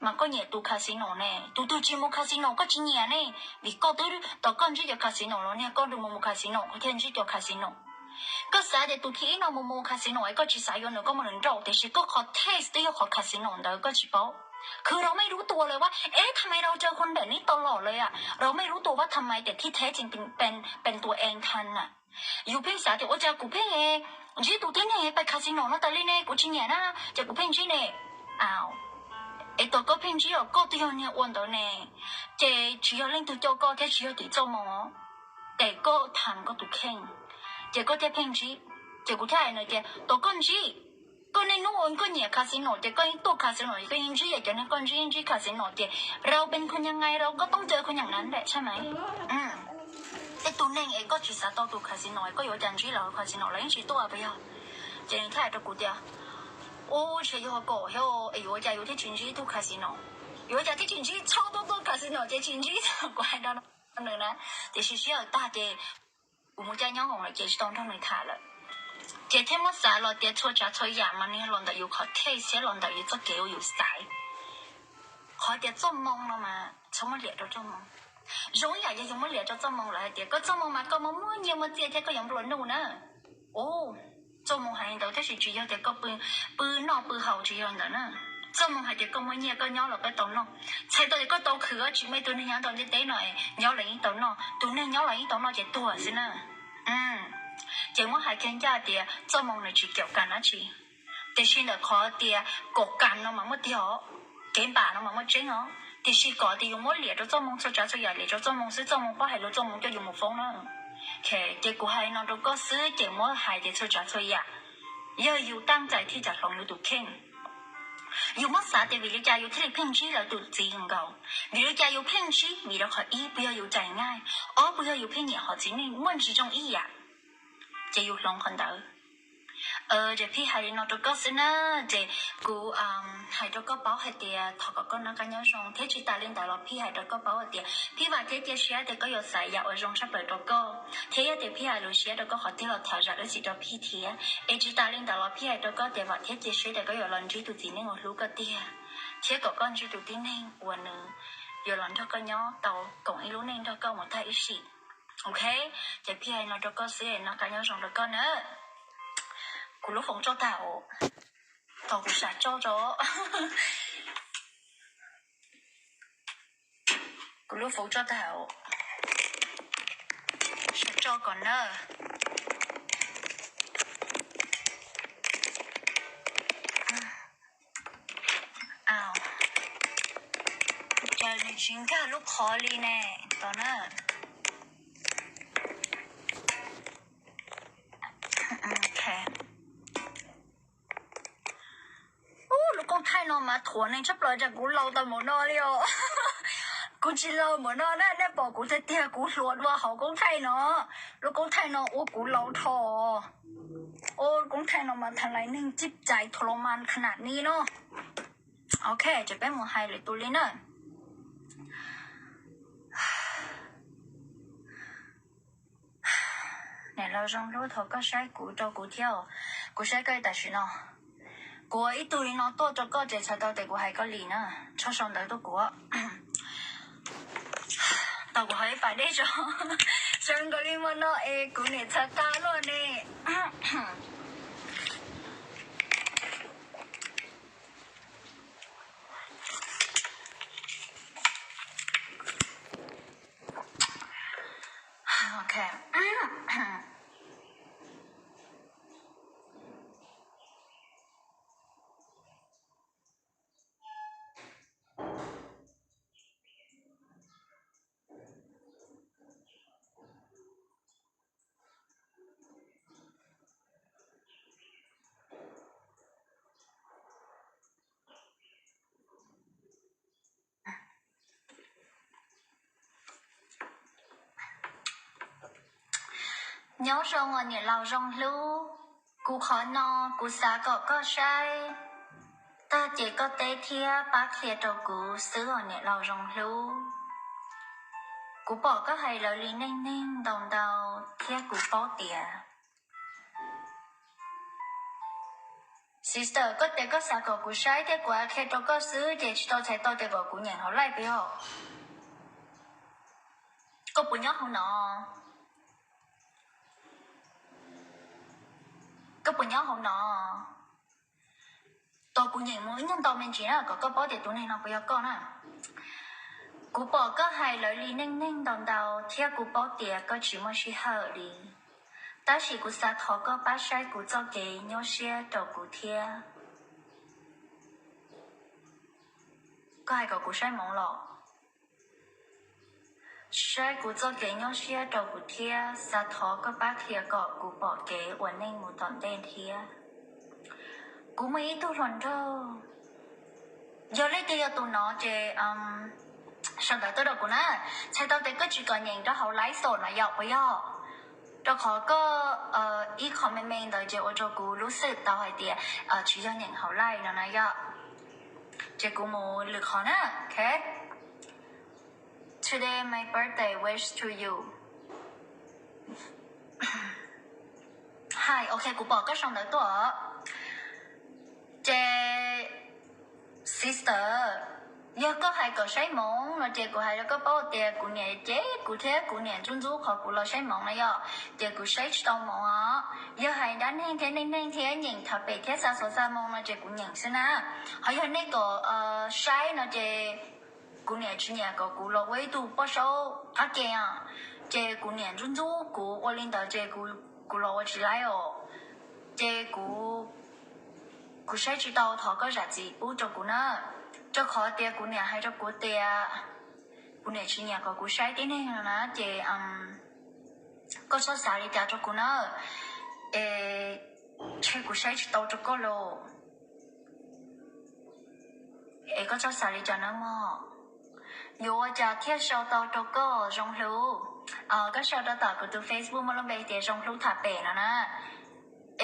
mas koj nyiam tus casino ne, tus twg tsis mus casino koj tsis nyiam ne, vim koj twb, thaum koj ntsib cov casino los niag koj mus mus casino koj thiaj ntsib cov casino. Koj xav tias tus thib ib no mus mus casino es koj tsis xav yuav nws koj muab nws nrauj tiam sis koj qhov taste twb yog qhov casino ntawd koj tsis paub. Khwv rau mej lub tua lawm ua, es tham mej rau caw khuv npem neb tau los lawm, rau mej lub tua ua tham mej tias thib theb tseem pes tua eev tham na. Yus pheej xav tias ua cas kuv pheej ntsib tus tib neeg pais casino no tas li ne kuv tsis nyiam na, ces kuv pheej ntsib ne. Es tos koj pheej ntsib los koj twb yog niag ua ntawd ne, ces tsis yog leej twg coj koj thiab tsis yog tim txoj moo, ces koj tham koj tus kheej, ces koj thiaj pheej ntsib. Ces kuv thiaj hais nws tias tos koj ntsib, koj niaj hnub ua koj nyiam casino ces koj yeej tuaj casino ces koj yeej ntsib, cov neeg koj ntsib ntsib casino ces rau pes khuv nyeem nqai rau koj toob cawv khuv nyeem na nram tshaj mas. Tej tus neeg es koj tsis xav tau tus casino es koj yuav cas ntsib los casino los yeej tsis tuaj puas yog? Ces nws thiaj hais rau kuv tias, ub, tsis yog kom thiab es yuav cas yus thiaj tsis ntsib tus casino, yuav cas thiaj tsis ntsib txhob tuaj tuaj casino ces tsis ntsib. Kuv hais rau nws na, tiam sis sij hawm tag ces kuv mus caij nyob hoom lawm ces tsis tau nrog nws tham lawm. Ces thiaj muab xav los tias txhua tsav txhua yam mas nws yog los ntawm yus qhov taste thiab los ntawm yus txoj kev ua yus xaiv. Qhov tias txoj moo no mas txhob muab liam rau txoj moo. Zoo ib yam yog yus muab liam rau Txoj Moo lawm hais tias koj Txoj Moo mas koj muaj muaj nyiaj muaj txiaj thiab koj yuav nplua nuj na. Ua, Txoj Moo hais li ntawd tab sis tsis yog tias koj pw, pw noj pw haus tsis yog ntawd na. Txoj Moo hais tias koj muaj nyiaj koj nyob los koj tau noj. Txhais tau tias koj tau khwv, tsis muaj ib tug neeg nyob rau ntiaj teb no nyob los yeej tau noj, tus neeg nyob los yeej tau noj ces tuag xwb na. Ces muab hais kiag ncaj tias Txoj Moo nws tsis kaum kam dab tsi, tiam sis ntawm qhov tias kaum kam no mas muaj tiag os, kev npam no mas muaj tseeb os. Tiam sis kom tias yus muab liam rau Txoj Moo txhua tsav txhua yam, liam rau Txoj Moo xwb, Txoj Moo paub hais lus Txoj Moo coj yus mus foob na. Ces kuv hais no rau koj xwb ces muab hais tias txhua tsav txhua yam yog yus taaj txais thiaj txais hloov yus tus kheej. Yus muab xav tias vim li cas yus thiaj li pheej ntsib lawv tus txiv nkaus. Vim li cas yus pheej ntsib? Vim rau qhov ib, puas yog yus cais nyaij? Ob, puas yog yus pheej nyiam hom txiv neej muaj ntsis zoo ib yam, ces yus hloov qhov ntawd. Ces phij hais li no rau koj xwb na, ces kuv hais rau koj paub hais tias thov kom koj noj qab nyob zoo, thiab tsis tas li ntawd los phij hais rau koj paub hais tias phij vam thiab cia siab tias koj yuav xaiv yam uas zoo tshaj plaws rau koj, thiab yog tias phij hais lus siab rau koj qhov twg los thov zam lub txim rau phij thiab. Es tsis tas li ntawd los phij hais rau koj tias vam thiab cia siab tias koj yuav los ntsib tus txiv neej uas hlub koj tiag, thiab kom koj ntsib tus tib neeg uas nws yuav los nrog koj nyob tau koom ib lub neej nrog koj mus tag ib sim. Ok, ces phij hais no rau koj xwb, noj qab nyob zoo rau koj na. Kuv lub foov tsoj tag os, tos kuv sam tsoj tso. Kuv lub foov tsoj tag os, sam tsoj kom na. Cas nws tsis nkag lub qhov li ne, tos na. Ub, lub koob thaij no mas thuam neeg tshaj plaws, cas kuv laus tau npaum no li os. Kuv tsis laus npaum no na, nej pom kuv tiag tiag kuv hluas dua hauv koob thaij no. Lub koob thaij no ua kuv laus dhau. Ua koob thaij no mas thav lais neeg cib cais thaum los mas khas nam ni no. Ok, ces peb mus hais lwm tus li na. Niam laus zoo hlub, thov koj saib kuv rau kuv thiab os. Kuv saib koj li tam sim no. Kuv ua ib tug li no tuaj rau koj ces txhais tau tias kuv hais koj li na. Tso sau ntawv tuaj kuv. Tau kuv hais ib pas dej tso. Zoo nkaus li hmo no es kuv niam txhais tas luaj ne. Ok. Nyob zoo os niam laus zoo hlub, kuv qhov no kuv xav kom koj saib tag ces koj teb thiab pab qhia rau kuv xwb os niam laus zoo hlub. Kuv pom koj hais lawv li neej neeg ntau ntau thiab kuv paub tias Sister, koj tias koj xav kom kuv saib thiab kuv qhia rau koj xwb ces tsis tau txhais tau tias kom kuv nyeem hauv live puas yog? Koj puas nyob hauv no? Koj puas nyob hauv no? Tos kuv nyeem mus ib nyuag ntau me ntsis na kom koj paub tias tus neeg no puas yog koj na. Kuv pom koj hais lawv li neej neeg ntau ntau thiab kuv paub tias koj tsis muaj sij hawm li. Tab sis kuv xav thov koj pab saib kuv txoj kev nyuaj siab rau kuv thiab. Koj hais kom kuv saib hmoov los? Saib kuv txoj kev nyuaj siab rau kuv thiab, xav thov koj pab qhia kom kuv pom kev ua neej mus tom ntej thiab. Kuv muaj ib tug hluas nraug, yog leej twg yog tus no ces sau ntawv tuaj rau kuv na. Txhais tau tias koj tsis kom nyeem rau hauv live no yom puas yog? Rau qhov koj ib qho me me ntawd ces ua rau kuv lub xwm tau hais tias tsis yog nyeem hauv live no na yom. Ces kuv mus lwm qhov na. Ok. Today my birthday, wish to you. Hi, ok, kuv pom koj sau ntawv tuaj. Ces sister, Yog koj hais kom saib moov no ces kuv hais rau koj paub tias kuv niam cem kuv thiab kuv niam ntxub ntxub qhov kuv los saib moov na yom, ces kuv saib tsis tau moov os. Yog hais dab neeg thiab neej neeg thiab nyeem thav pem thiab xa xov xa moo no ces kuv nyeem xwb na. Ho yog nej kom saib no ces kuv niam tsis nyiam kom kuv los ua ib tug poj saub qab ke os, ces kuv niam ntxub ntxub kuv ua li ntawd ces kuv los ua tsis laib os. Ces kuv, kuv saib tsis tau, thov koj zam txim pub rau kuv na. Rau qhov tias kuv niam hais rau kuv tias kuv niam tsis nyiam kom kuv saib tib neeg no na, ces koj txhob xav li cas rau kuv na. Es ntshe kuv saib tsis tau rau koj lauj. Es koj txhob xav li cas nawb mog. Yuav ua cas thiaj sau tau rau koj Zoo Hlub? Koj sau rau tom kuv tus Facebook muaj lub npe tias Zoo Hlub tham pem no na.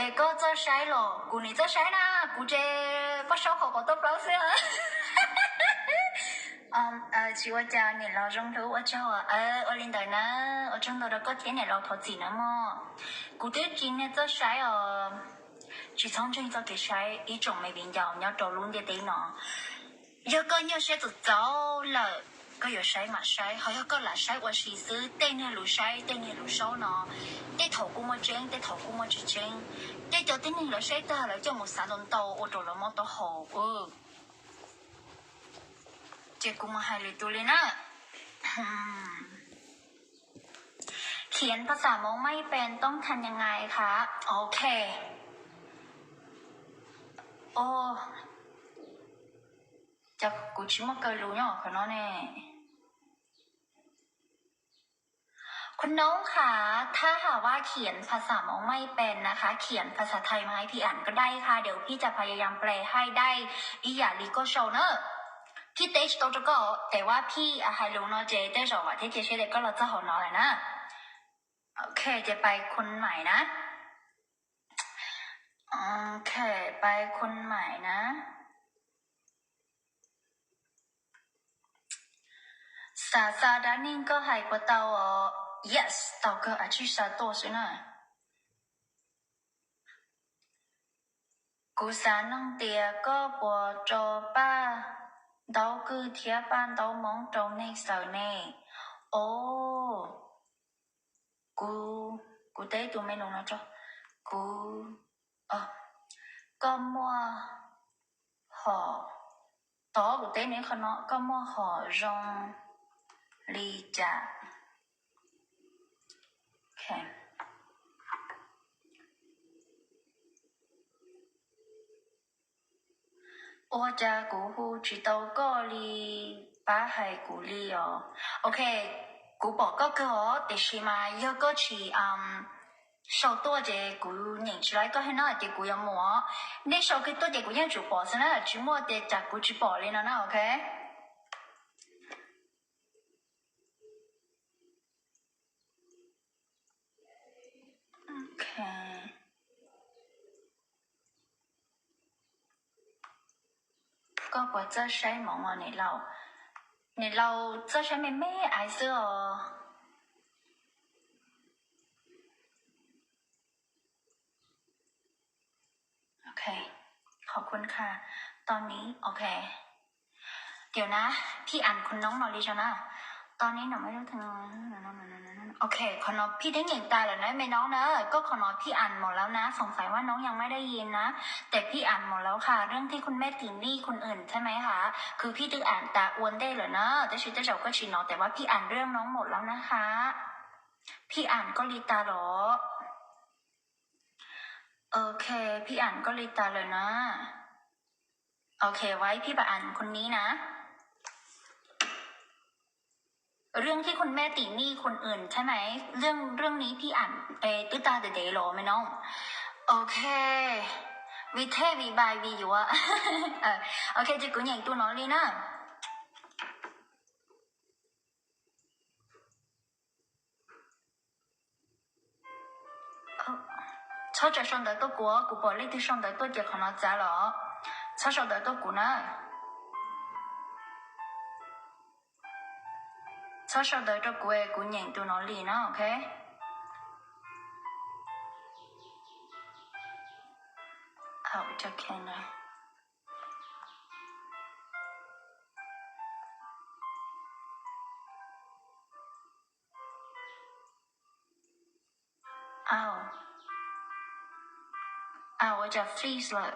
Es koj txawj saib los? Kuv nim txawj saib na, kuv ces poj saub qhov qhov tuaj plaub xwb. Tsis ua cas niam laus Zoo Hlub, ua tsaug. Ua li ntawd na, ua tsaug ntau rau koj thiab niam laus, thov txim nawb mog. Kuv twb tsis niag txawj saib os, tsis txhob ntseeg txoj kev saib ib tsoom me viv ncaus nyob rau lub ntiaj teb no. Yog koj nyuaj siab txaus txaus lawm, koj yuav saib mam saib, ho yog koj lam saib ua si xwb, tej niag lus saib tej niag lus saub no, tej thaum kuj muaj tseeb, tej thaum kuj muaj tsis tseeb. Tej cov tib neeg lawv saib tag lawv coj mus xav ntau ntau ua rau lawv mob taub hau. Ces kuv mus hais lwm tus li na. เขียนภาษามงไม่เป็น ต้องทำยังไงคะ Ok. Ov, cas kuv tsis muaj kaw lus nyob qhov no ne. คุณน้องคะ ถ้าหากว่าเขียนภาษามงไม่เป็นนะคะ เขียนภาษาไทยมาให้พี่อ่านก็ได้ค่ะ เดี๋ยวพี่จะพยายามแปลให้ได้อีกอย่างลีโก้โชว์เนอะ Phim teb tsis tau rau koj, แต่ว่า phim hais lus no ces tej zaum vam thiab cia siab tias koj los txog hauv no lawm na. Ok, ces ไปคนใหม่นะ Ok, ไปคนใหม่นะ. Xav xa dab neeg koj hais puas tau os? Yes, tau kawg, a tsij xa tuaj xwb na. Kuv xav noog tias koj puas rau Paj Ntaub Kwj thiab Paj Ntaub Hmoob rau neeg xaws ne? Os, kuv, kuv teb tus menu no tso. Kuv, koj muaj hom, tod kuv teb neb qhov no, koj muaj hom zoo li cas? Ua cas kuv hu tsis tau koj li, pab hais kuv li os. Ok, kuv pom koj kawg os, tiam sis mas yog koj tsis sau tuaj ces kuv nyeem tsis laib koj thiab no ces kuv yuav mus os. Nej sau kiag tuaj ces kuv yeej tsum pom xwb na, tsis muaj tias cas kuv tsis pom li no na, ok. Koj puas txawj saib moov os niam laus? Niam laus txawj saib me me aiv xwb os. ขอบคุณค่ะ ตอนนี้ โอเค เดี๋ยวนะ พี่อ่านคุณน้องหน่อยดีชนะ ตอนนี้หนูไม่รู้ถึง โอเค ขอน้อง พี่ได้ยินตาแล้วนะ ไม่น้องนะ ก็ขอน้อง พี่อ่านหมดแล้วนะ สงสัยว่าน้องยังไม่ได้ยินนะ แต่พี่อ่านหมดแล้วค่ะ เรื่องที่คุณแม่ติหนี้คนอื่นใช่ไหมคะ คือพี่ตึกอ่านตาอวนได้เหรอนะ แต่ชื่อเจ้าก็ชินเนาะ แต่ว่าพี่อ่านเรื่องน้องหมดแล้วนะคะ พี่อ่านก็ลีตาเหรอ Ok, พี่อ่านก็ลีตาเลยนะ Ok, ไว้พี่ไปอ่านคนนี้นะ เรื่องที่คุณแม่ติหนี้คนอื่นใช่ไหม เรื่อง เรื่องนี้พี่อ่านไปตื้อตาเด๋ๆหรอแม่น้อง Ok, วิเทศวิบายวีอยู่อะ Ok, จะกูอย่างตัวน้องเลยนะ Txhob tsa sau ntawv tuaj kuv, kuv pom leej twg sau ntawv tuaj ces qhov no txav los. Txhob sau ntawv tuaj kuv na. Txhob sau ntawv rau kuv, kuv nyeem tus no li no, ok. Aw, aw, ua cas freeze lawm?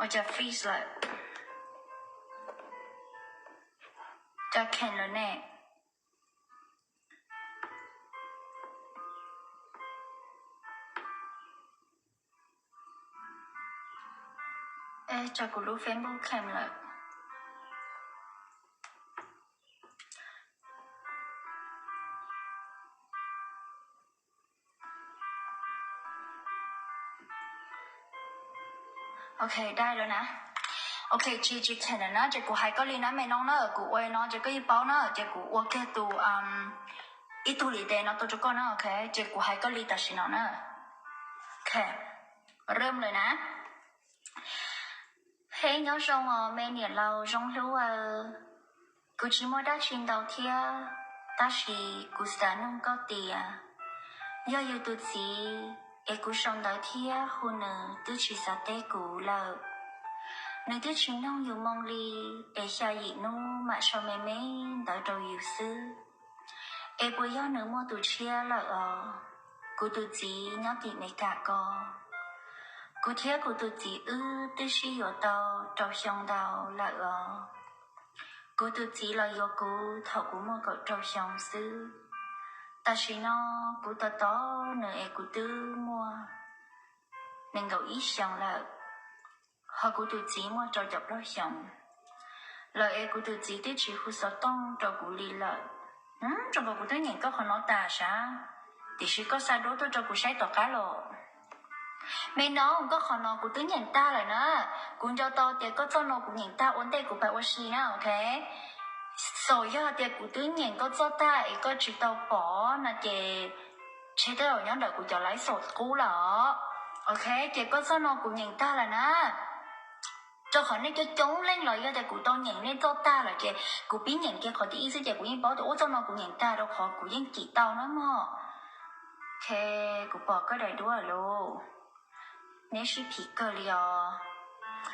Ua cas freeze lawm? Cas kheem lawm ne? Ej, cas kuv lub Facebook kheem lawm? Ok, dai lawm na. Ok, tsis tsis kheem lawm na, ces kuv hais koj li na me nob na, kuv ua no ces koj yeej paub na, ces kuv ua kiag tus ib tug li tes no tuaj rau koj na, ok, ces kuv hais koj li tam sim no na. Ok, rơm lawm na. Hej, nyob zoo os me niam laus zoo hlub aw. Kuv tsis muaj dab tsi ntau thiab, tab sis kuv xav nug koj tias, yog yus tus txiv es kuv sau ntawv thiab hu nws twb tsis xav teb kuv lawm, nws twb tsis noog yus moo li, es xya yim hnub mam sau me me ntawv rau yus xwb, es puas yog nws muaj tus tshiab lawm os? Kuv tus txiv nyob tim Meskas ko, kuv thiab kuv tus txiv wb twb sib yuav tau rau xyoo ntau lawm os. Kuv tus txiv los yuav kuv thaum kuv muaj kaum rau xyoo xwb. Tam sim no kuv tos tos nws es kuv twb muaj nees nkaum ib xyoos lawm, ho kuv tus txiv muaj rau caum plaub xyoos lawm es kuv tus txiv twb tsis hu xov tooj rau kuv li lawm. Zoo nkaus kuv twb nyeem koj qhov no tas sav, tiam sis koj xa duab tuaj rau kuv saib tom qab los. Me nob, koj qhov no kuv twb nyeem tag lawm na. Kuv nco tau tias koj txoj no kuv nyeem tag ua ntej kuv pais ua si na, ok. Xaum yog tias kuv twb nyeem koj txoj tag es koj tsis tau pom no ces ntshe tej zaum nyob ntawm kuv cov live xaum qub lawm. Ok, ces koj txoj no kuv nyeem tag lawm na. Rau qhov nej coob coob leej los yog tias kuv tau nyeem nej txoj tag lawm ces kuv pib nyeem kiag qhov thib ib xwb ces kuv yeej paub tias ua txoj no kuv nyeem tag rau qhov kuv yeej cim tau na mog. Ok, kuv pom koj daim duab lawm. Neb sib phim kawg li os.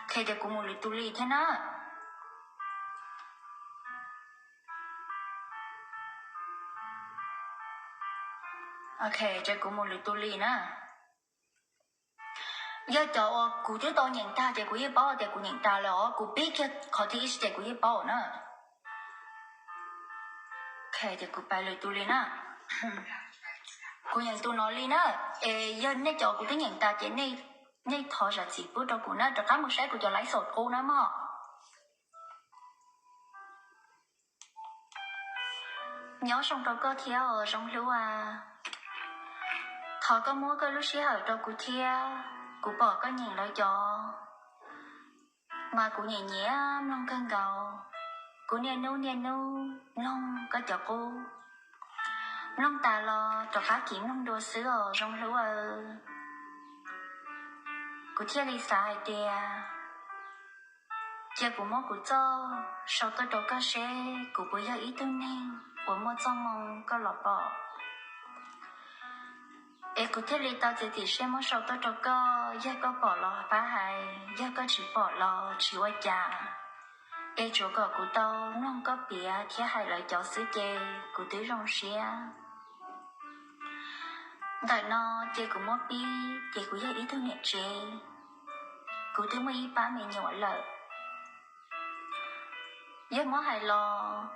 Ok, ces kuv mus lwm tus li thiab na. Ok, ces kuv mus lwm tus li na. Yog cov uas kuv twb tau nyeem tag ces kuv yeej paub tias kuv nyeem tag lawm os, kuv pib kiag qhov thib ib xwb ces kuv yeej paub na. Ok, ces kuv pais lwm tus li na. Kuv nyeem tus no li na. Es yog nej cov kuv twb nyeem tas ces nej thov zam txim pub rau kuv na, rov qab mus saib kuv cov live xaum qub na mog. Nyob zoo rau koj thiab os zoo hlub a. Thov koj muab koj lub sij hawm rau kuv thiab, kuv pom koj nyeem lawv cov mas kuv nyiam nyiam mloog kawg nkaus. Kuv niaj hnub niaj hnub mloog koj cov qub, mloog tas los rov qab kiv mloog dua xwb os zoo hlub aw. Kuv thiaj li xav hais tias cia kuv muab kuv txoj sau tuaj rau koj seb kuv puas yog ib tug neeg uas muaj txoj moo koj los pom. Es kuv thiaj li tau txiav txim siab muab sau tuaj rau koj, yog koj pom los pab hais, yog koj tsis pom los tsis ua cas. Es tsuav kom kuv tau mloog koj piav thiab hais lawv cov xwb ces kuv twb zoo siab. Ntawm no ces kuv muab pib ces kuv yog ib tug niam tsev, kuv twb muaj ib pab me nyuam lawm. Yog muab hais los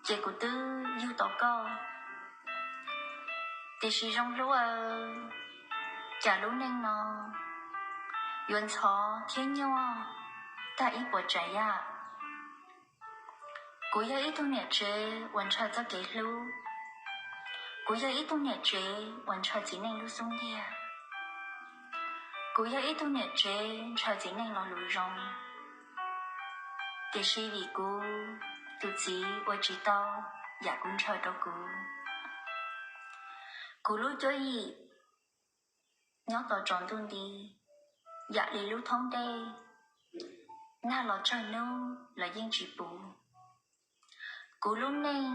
ces kuv twb yug tau koj, tiam sis zoo hlub aw, cas lub neej no yuav ntxhov thiab nyuaj tag ib puas tsav yam. Kuv yog ib tug niam tsev uas ntshaw txoj kev hlub, kuv yog ib tug niam tsev uas ntshaw txiv neej lub xub ntiag, kuv yog ib tug niam tsev ntshaw txiv neej lo lus zoo, tiam sis vim kuv tus txiv ua tsis tau yam kuv ntshaw rau kuv. Kuv lub cuab yim nyob tos tsaus ntuj nti, yam li lub thoob dej, nag los tsawg hnub los yeej tsis puv. Kuv lub neej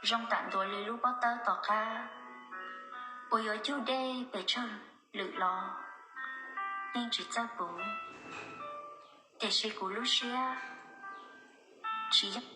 zoo tam ntua li lub pob tawb tom qab uas yuav cug dej pes tsawg lwm los yeej tsis txawj puv, tiam sis kuv lub siab tsis yog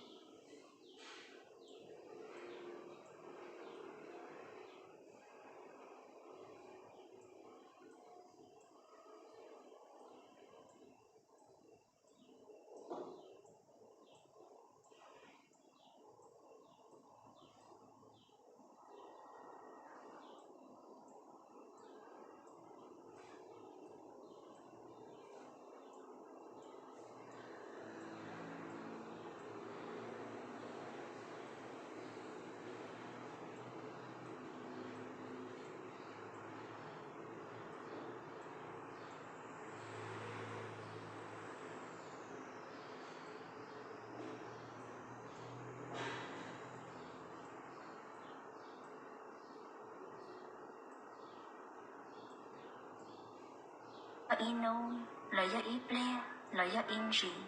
ib hnub los yog ib pliag los yog ib ntsis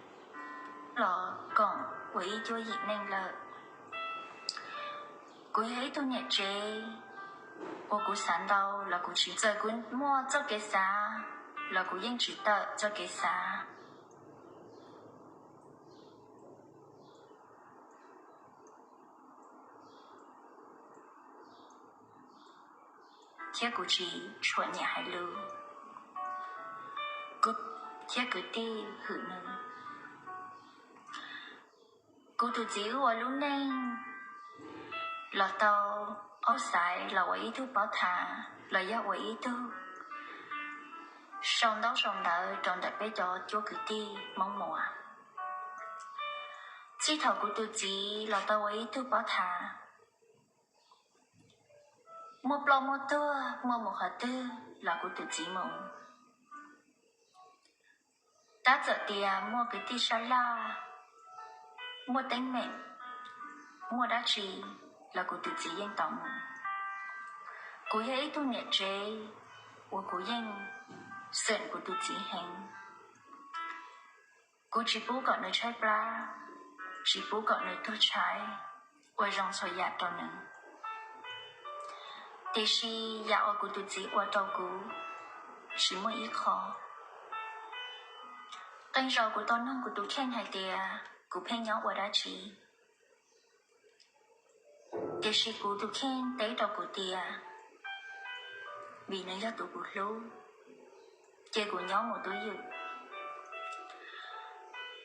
los koom ua ib cuab yim neej lawm. Kuv yog ib tug niam tsev uas kuv xav ntau los kuv tsis, txawm kuv muaj txoj kev xav los kuv yeej tsis tawm txoj kev xav. Thiab kuv tsis tshua nyiam hais lus, thiab kwv tij hwm nws. Kuv tus txiv wb ua lub neej los tau ob xaiv los ua ib tug pov thawj los yog ua ib tug sau ntaub sau ntawv rau ntawm peb cov cuab kwv tij Hmoob Muas. Txij thaum kuv tus txiv los tau ua ib tug pov thawj, muaj ploj muaj tuag, muaj mus qhov twg los kuv tus txiv mus. Tab txawm tias muaj kwv tij sab laj, muaj teeb meem, muaj dab tsi los kuv tus txiv yeej tau mus. Kuv yog ib tug niam tsev uas kuv yeej xeem kuv tus txiv heev. Kuv tsis pub kom nws tshaib plab, tsis pub kom nws tuag tshaib, ua zoo txhua yam rau nws. Tiam sis yam uas kuv tus txiv ua rau kuv tsis muaj ib qho. Qee zaus kuv tau nug kuv tus kheej hais tias kuv pheej nyob ua dab tsi, tiam sis kuv tus kheej teb rau kuv tias vim nws yog tus kuv hlub, ces kuv nyob mus twj ywm.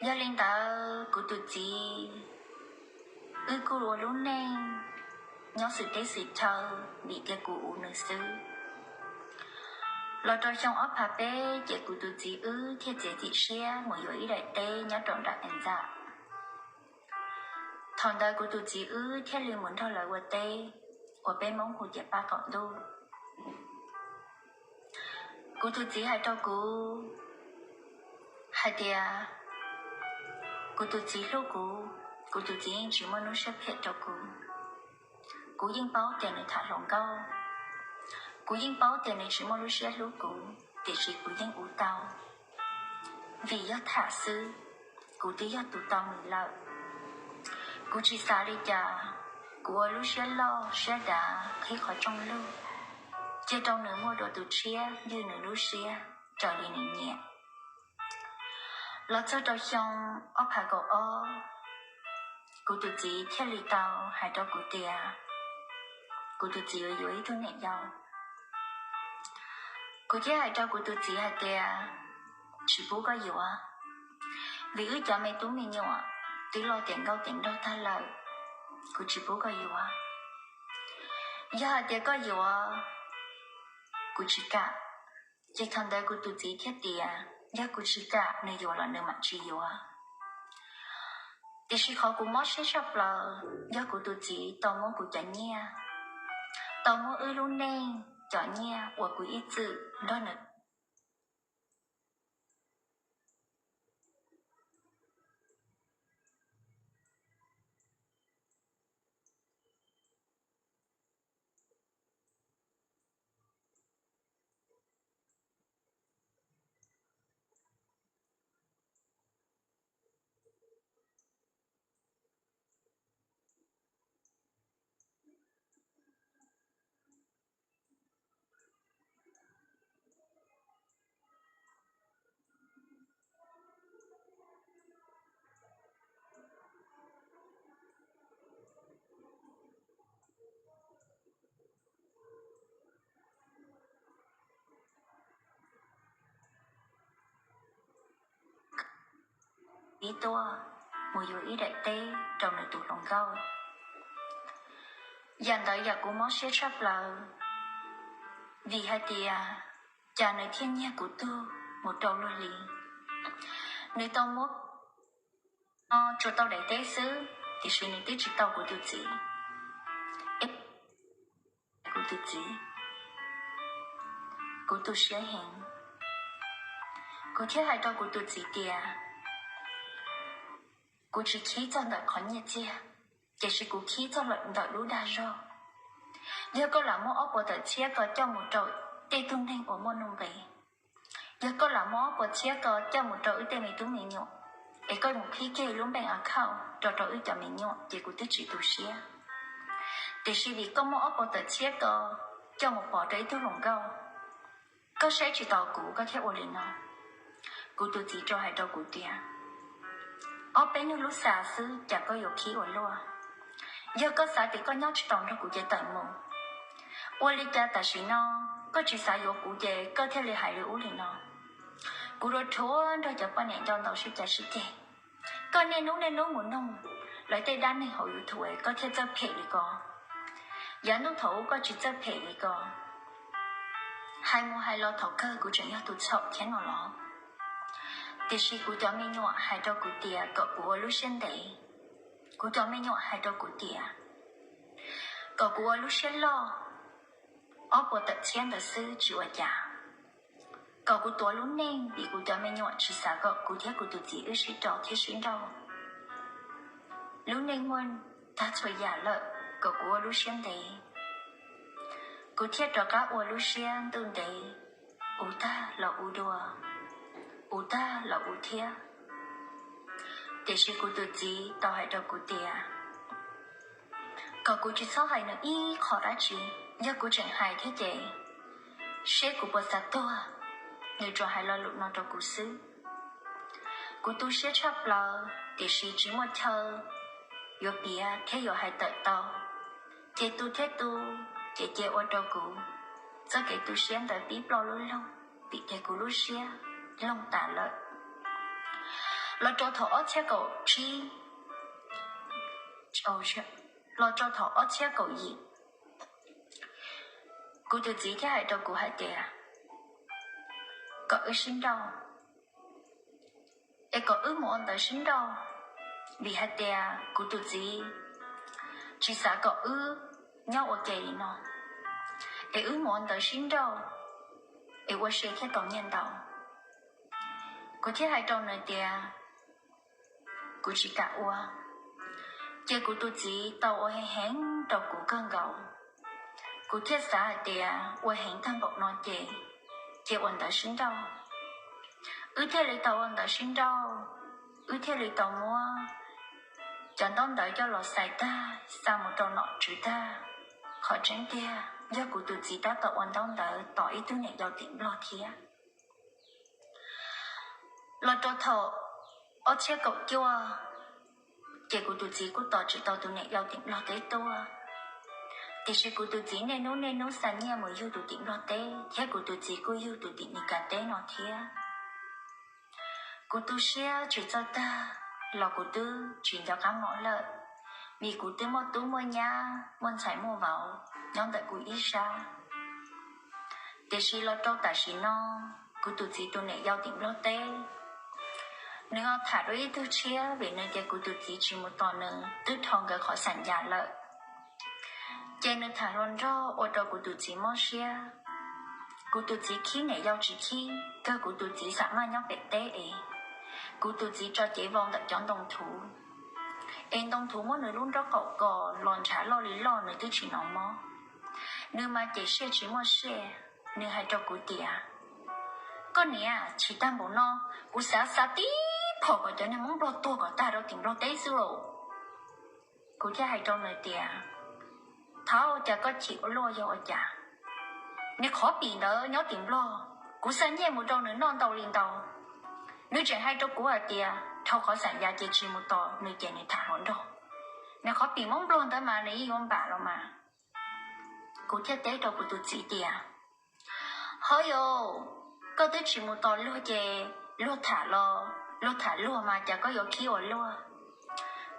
Yog li ntawd kuv tus txiv wb kuj ua lub neej nyob xwm teb xwm chaw vim tias kuv ua nws xwb. Los rau xyoo ob phav peb ces kuv tus txiv wb thiaj txiav txim siab mus yuav ib daim teb nyob rau nram Ees Ntxawm. Thaum ntawd kuv tus txiv wb thiaj li mus nrog lawv ua teb, uas peb Hmoob hu tias paj qaum ntuj. Kuv tus txiv hais rau kuv hais tias kuv tus txiv hlub kuv, kuv tus txiv yeej tsis muaj lub siab phem rau kuv. Kuv yeej paub tias nws tham hluas nkauj, kuv yeej paub tias nws tsis muaj lub siab hlub kuv, tiam sis kuv yeej ua tau, vim yog tham xwb, kuv twb yog tus tau nws lawm. Kuv tsis xav li cas, kuv ua lub siab loj siab dav qhib qhov rooj lug, cia rau nws muaj dua tus tshiab ywg nws lub siab raws li nws nyiam. Los txog rau xyoo ob phav kaum ob, kuv tus txiv thiaj li tau hais rau kuv tias kuv tus txiv yuav yuav ib tug niam yau. Kuv thiaj hais rau kuv tus txiv hais tias tsis pub koj yuav, vim wb cov me tub me nyuam twb loj tiav nkauj tiav nraug tag lawm, kuv tsis pub koj yuav. Yog hais tias koj yuav, kuv tsis kam. Ces thaum ntawd kuv tus txiv thiaj tias yog kuv tsis kam nws yuav los nws mam tsis yuav. Tiam sis qhov kuv mob siab tshaj plaws yog kuv tus txiv tau muab kuv cov nyiaj, tau muab wb lub neej cov nyiaj uas kuv ib txwm nrog nws ib tuaj mus yuav ib daim teb rau nws tus hluas nkauj. Yam ntawd yam kuv mob siab tshaj plaws, vim hais tias cas nws thiaj nyiag kuv tug mus rau luag li. Nws tau muab, tsuas tau daim teb xwb, tiam sis nws twb tsis tau kuv tus txiv. Kuv tus txiv, kuv tu siab heev. Kuv thiaj hais rau kuv tus txiv tias kuv tsis khib txog ntawm qhov nyiaj txiag, tiam sis kuv khib txog ntawm lub dag zog. Yog koj lam muab ob puas tawm txhiab ko coj mus rau tej tug neeg uas muaj nuj nqis, Yog koj lam muab ob puas txhiab ko coj mus rau wb tej me tub me nyuam, es koj mus qhib kiag lub npeej account rau rau wb cov me nyuam ces kuv twb tsis tu siab. Tiam sis vim koj muab ob puas tawm txhiab ko coj mus pov rau ib tug hluas nkauj, koj saib tsis taus kuv koj thiaj ua li no. Kuv tus txiv rau hais rau kuv tias, ob peb nyuag lub xav xwb cas koj yuav khib ua luaj. Yog koj xav tias koj nyob tsis taus nrog kuv ces tawm mus. Ua li cas tam sim no koj tsis xav yuav kuv ces koj thiaj li hais li ub li no? Kuv rua rhuav nrog cov poj niam nco ntau sib cav sib ceg. Koj niaj hnub niaj hnub mus noog lawv tej dab neeg hauv YouTube koj thiaj txawj phem li ko. Yav ntuj thaum ub koj tsis txawj phem li ko. Hais mus hais los thaum kawg kuv tseem yog tus txhaum thiab no los? Tiam sis kuv cov me nyuam hais rau kuv tias kom kuv ua lub siab ntev. Kuv cov me nyuam hais rau kuv tias kom kuv ua lub siab loj, ob puas tawm txhiab ntawd xwb tsis ua cas. Kom kuv tuav lub neej vim kuv cov me nyuam tsis xav kom kuv thiab kuv tus txiv wb sib rau thiab sib nrauj. Lub neej muaj tag txhua yam lawm, kom kuv ua lub siab ntev. Kuv thiaj rov qab ua lub siab ntuj ntev, ua tag los ua dua, ua tag los ua thiab. Tiam sis kuv tus txiv tau hais rau kuv tias kom kuv tsis txhob hais nws ib qho dab tsi, yog kuv tseem hais thiab ces seb kuv puas xav tuag. Nws tsuas hais lo lus no rau kuv xwb. Kuv tu siab tshaj plaws tiam sis tsis muaj chaw yuav piav thiab yuav hais tawm tau. Ces tu thiab tu, ces cia ua rau kuv txoj kev tu siab ntawd pib ploj lub loog, vim tias kuv lub siab loog tas lawm. Los rau thaum ob txhiab kaum tsib, los rau thaum ob txhiab kaum yim, kuv tus txiv thiaj hais rau kuv hais tias kom wb sib nrauj, es kom wb mus ua ntawv sib nrauj, vim hais tias kuv tus txiv tsis xav kom wb nyob ua ke li no, es wb mus ua ntawv sib nrauj, es ua se thiaj tau nyiaj ntau. Kuv thiaj hais rau nws tias kuv tsis kam ua. Ces kuv tus txiv tau ua heev heev rau kuv kawg nkaus. Kuv thiaj xav hais tias ua heev tag npaum no ces cia ua ntawv sib nrauj. Wb thiaj li tau ua ntawv sib nrauj, wb thiaj li tau muab cov ntaub ntawv coj los xais tag xa mus rau nom tswv tag. Qhov tseeb tiag yog kuv tus txiv tab tom ua ntaub ntawv tos ib tug niam yau tim Nplog thiab. Los rau thaum ob txhiab kaum cuaj, ces kuv tus txiv kuj tos tsis tau tus niam yau tim Nplog teb tuaj. Tiam sis kuv tus txiv niaj hnub niaj hnub xa nyiaj mus yug tus tim Nplog teb, thiab kuv tus txiv kuj yug tus tim Mis Kas teb no thiab. Kuv tu siab tsis txawj tag los kuv twb tsis nco qab mom lawm, vim kuv twb muaj tub muaj nyab muaj ntxhais muaj vauv nyob ntawm kuv ib sab. Tiam sis los rau tam sim no, kuv tus txiv tus niam yau tim Nplog teb, nws ho tham dua ib tug tshiab vim nws tias kuv tus txiv tsis mus tos nws twb dhau nkawd qhov xam yas lawm. Ces nws tham hluas nraug ua rau kuv tus txiv mob siab. Kuv tus txiv khib niam yau tsis khib, kawg kuv tus txiv xam maj nyob pem teb es kuv tus txiv tso cev vau ntawm cov ntoo thuv, es ntoo thuv muab nws lub nraub qaum kos los ntshav loj li loj nws twb tsis hnov mob. Nws mas cem siab tsis muaj siab, nws hais rau kuv tias, koj niam, chim tag npaum no, kuv xav xa tib phom kom cov niag Hmoob Nplog tuag kom tag rau tim Nplog teb xwb lauj. Kuv thiaj hais rau nws tias, thaum cas koj chim ua luaj yog ua cas? Nws qhov pim ntawd nyob tim Nplog, kuv xa nyiaj mus rau nws noj ntau li ntau. Nws tseem hais rau kuv hais tias dhau qhov xam yas ces tsis mus tos nws ces nws tham hluas nraug. Nws qhov pim Hmoob Nplog ntawd mas nws yeej yuav npam los mas. Kuv thiaj teb rau kuv tus txiv tias, hov yau, koj twb tsis mus tos luag ces luag tham los luag tham luag mas cas koj yuav khib ua luaj.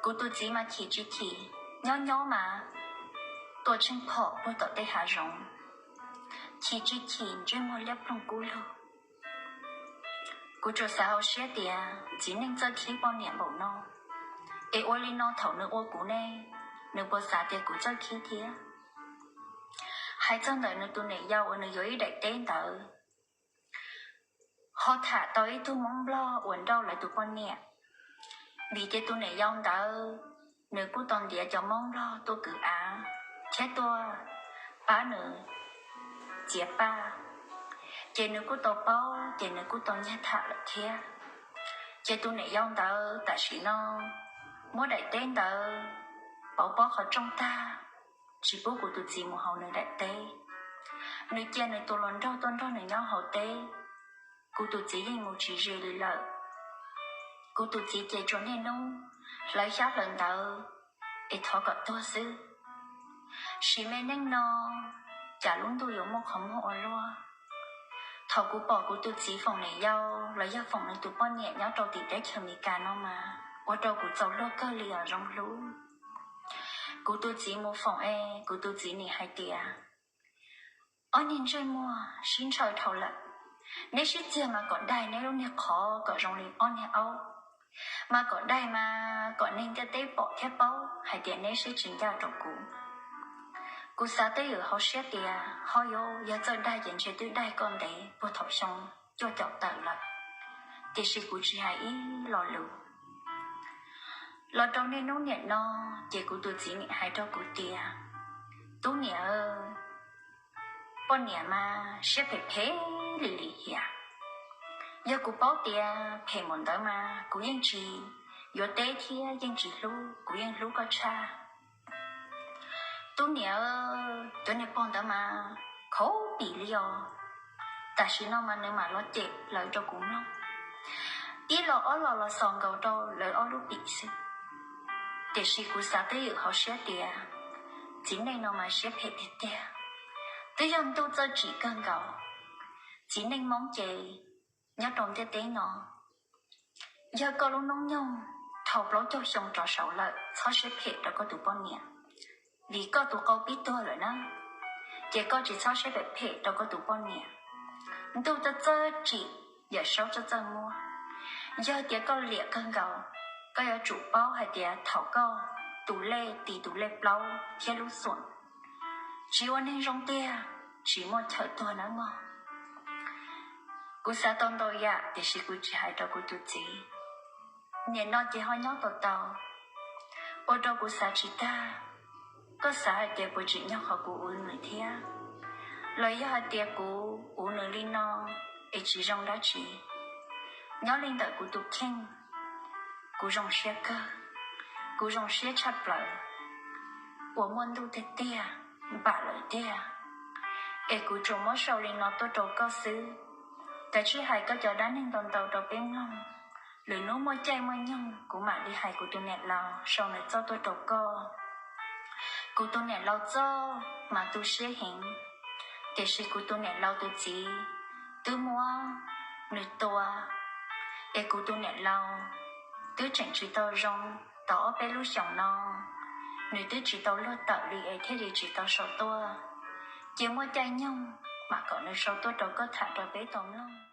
Kuv tus txiv mas chim tsis chim, nyob nyob mas tuaj tsheej phom puag tom tej hav zoov, chim tsis chim ntsej muag liab ploog kub lug. Kuv tsuas xav hauv siab tias txiv neej txawj khib poj niam npaum no, es ua li no thaum nws ua kuv ne, nws puas xav tias kuv txawj khib thiab? Hais txog ntawm nws tus niam yau uas nws yuav ib daim teb ntawd, ho tham tau ib tug Hmoob Nplog uas nrauj lawv tus poj niam, vim tias tus niam yau ntawd nws kuj tau ntiav cov Hmoob Nplog tuaj kwv av thiab tuaj pab nws txiav paj. Ces nws kuj tau paub, ces nws kuj tau nyiag tham lawm thiab. Ces tus niam yau ntawd tam sim no muab daim teb ntawd pauv pob qhov rooj tag, tsis pub kuv tus txiv mus hauv nws daim teb. Nws cia nws tus hluas nraug tuaj nrog nws nyob hauv teb. Kuv tus txiv yeej mus tsis ze li lawm. Kuv tus txiv ces tsuas niaj hnub hlawv xyab hlawv ntawv es thov kom tuag xwb. Sim me neej no, cas lub ntuj yuav muaj qhov muag ua luaj. Thaum kuv pom kuv tus txiv foom niam yau los yog foom nws tus poj niam nyob rau tim teb chaws Amelikas no mas ua rau kuv txaus luag kawg li os Zoo Hlub. Kuv tus txiv mus foom es kuv tus txiv nim hais tias, ob niag ntsej muag sib ntshaw dhau lawm, neb sib txiag mas kom daig neb lub niag qhov kom zoo li ob niag aub, mas kom daig mas kom neeg ntiaj teb pom thiab paub hais tias neb sib tsis ncaj rau kuv. Kuv xav twj ywm hauv siab tias ho yuav yog txawj daig ces ntshe twb daig koj ntev puag thaum xyoo cuaj caum tawm lawm, tiam sis kuv tsis hais ib lo lus. Los rau niaj hnub niam no, ces kuv tus txiv nim hais rau kuv tias, tub niam, poj niam mas siab phem phem li lim hiam. Yog kuv paub tias phem npaum ntawd mas kuv yeej tsis yuav teb thiab yeej tsis hlub, kuv yeej hlub koj tshaj. Tub niam, cov niag pog ntawd mas khaub pim li os. Tam sim no mas nws mam los cem lawv rau kuv mloog, ib los ob los los xos nkaus rau lawv ob lub pim xwb. Tiam sis kuv xav twj ywm hauv siab tias txiv neej no mas siab phem tiag tiag, twb yog ntuj txawj tsim kawg nkaus. Txiv neej Hmoob ces nyob rau ntiaj teb no, yog koj lub hnub nyoog dhau plaub caug xyoo rov saud lawm txhob siab phem rau koj tus poj niam, vim koj tus qau pib tuag lawm na, ces koj tsis txhob siab phem phem rau koj tus poj niam. Ntuj txawj txawj tsim, yawm saub txawj txawj muab. Yog tias koj liam kawg nkaus, koj yuav tsum paub hais tias thaum koj tus lej tis tus lej plaub thiab lub xuam, tsis ua neeg zoo tiag, tsis muaj chaw tuag nawb mog. Kuv xav tau ntau yam tiam sis kuv tsis hais rau kuv tus txiv. Niam no ces ho nyob tau tau, ua rau kuv xav tsis tag. Koj xav hais tias puas tsim nyog qhov kuv uv nws thiab, los yog hais tias kuv uv nws li no es tsis zoo dab tsi? Nyob li ntawm kuv tus kheej, kuv zoo siab kawg, kuv zoo siab tshaj plaws uas muaj ntuj tiag tiag, npam lawm tiag, es kuv tsuas muab sau li no tuaj rau koj xwb. Kav tsij hais koj cov dab neeg ntau ntau rau peb mloog, lwm hnub muaj caij muaj nyoog kuv mam li hais kuv tus niam laus sau nws txoj tuaj rau koj. Kuv tus niam laus txoj mas tu siab heev, tiam sis kuv tus niam laus tus txiv twb muab nws tua, es kuv tus niam laus twb tseem tsis tau zoo tau ob peb lub xyoos no, nws twb tsis tau luag tawm li es thiaj li tsis tau sau tuaj. Cia muaj caij nyoog mam kom nws sau tuaj rau koj tham rau peb tau mloog.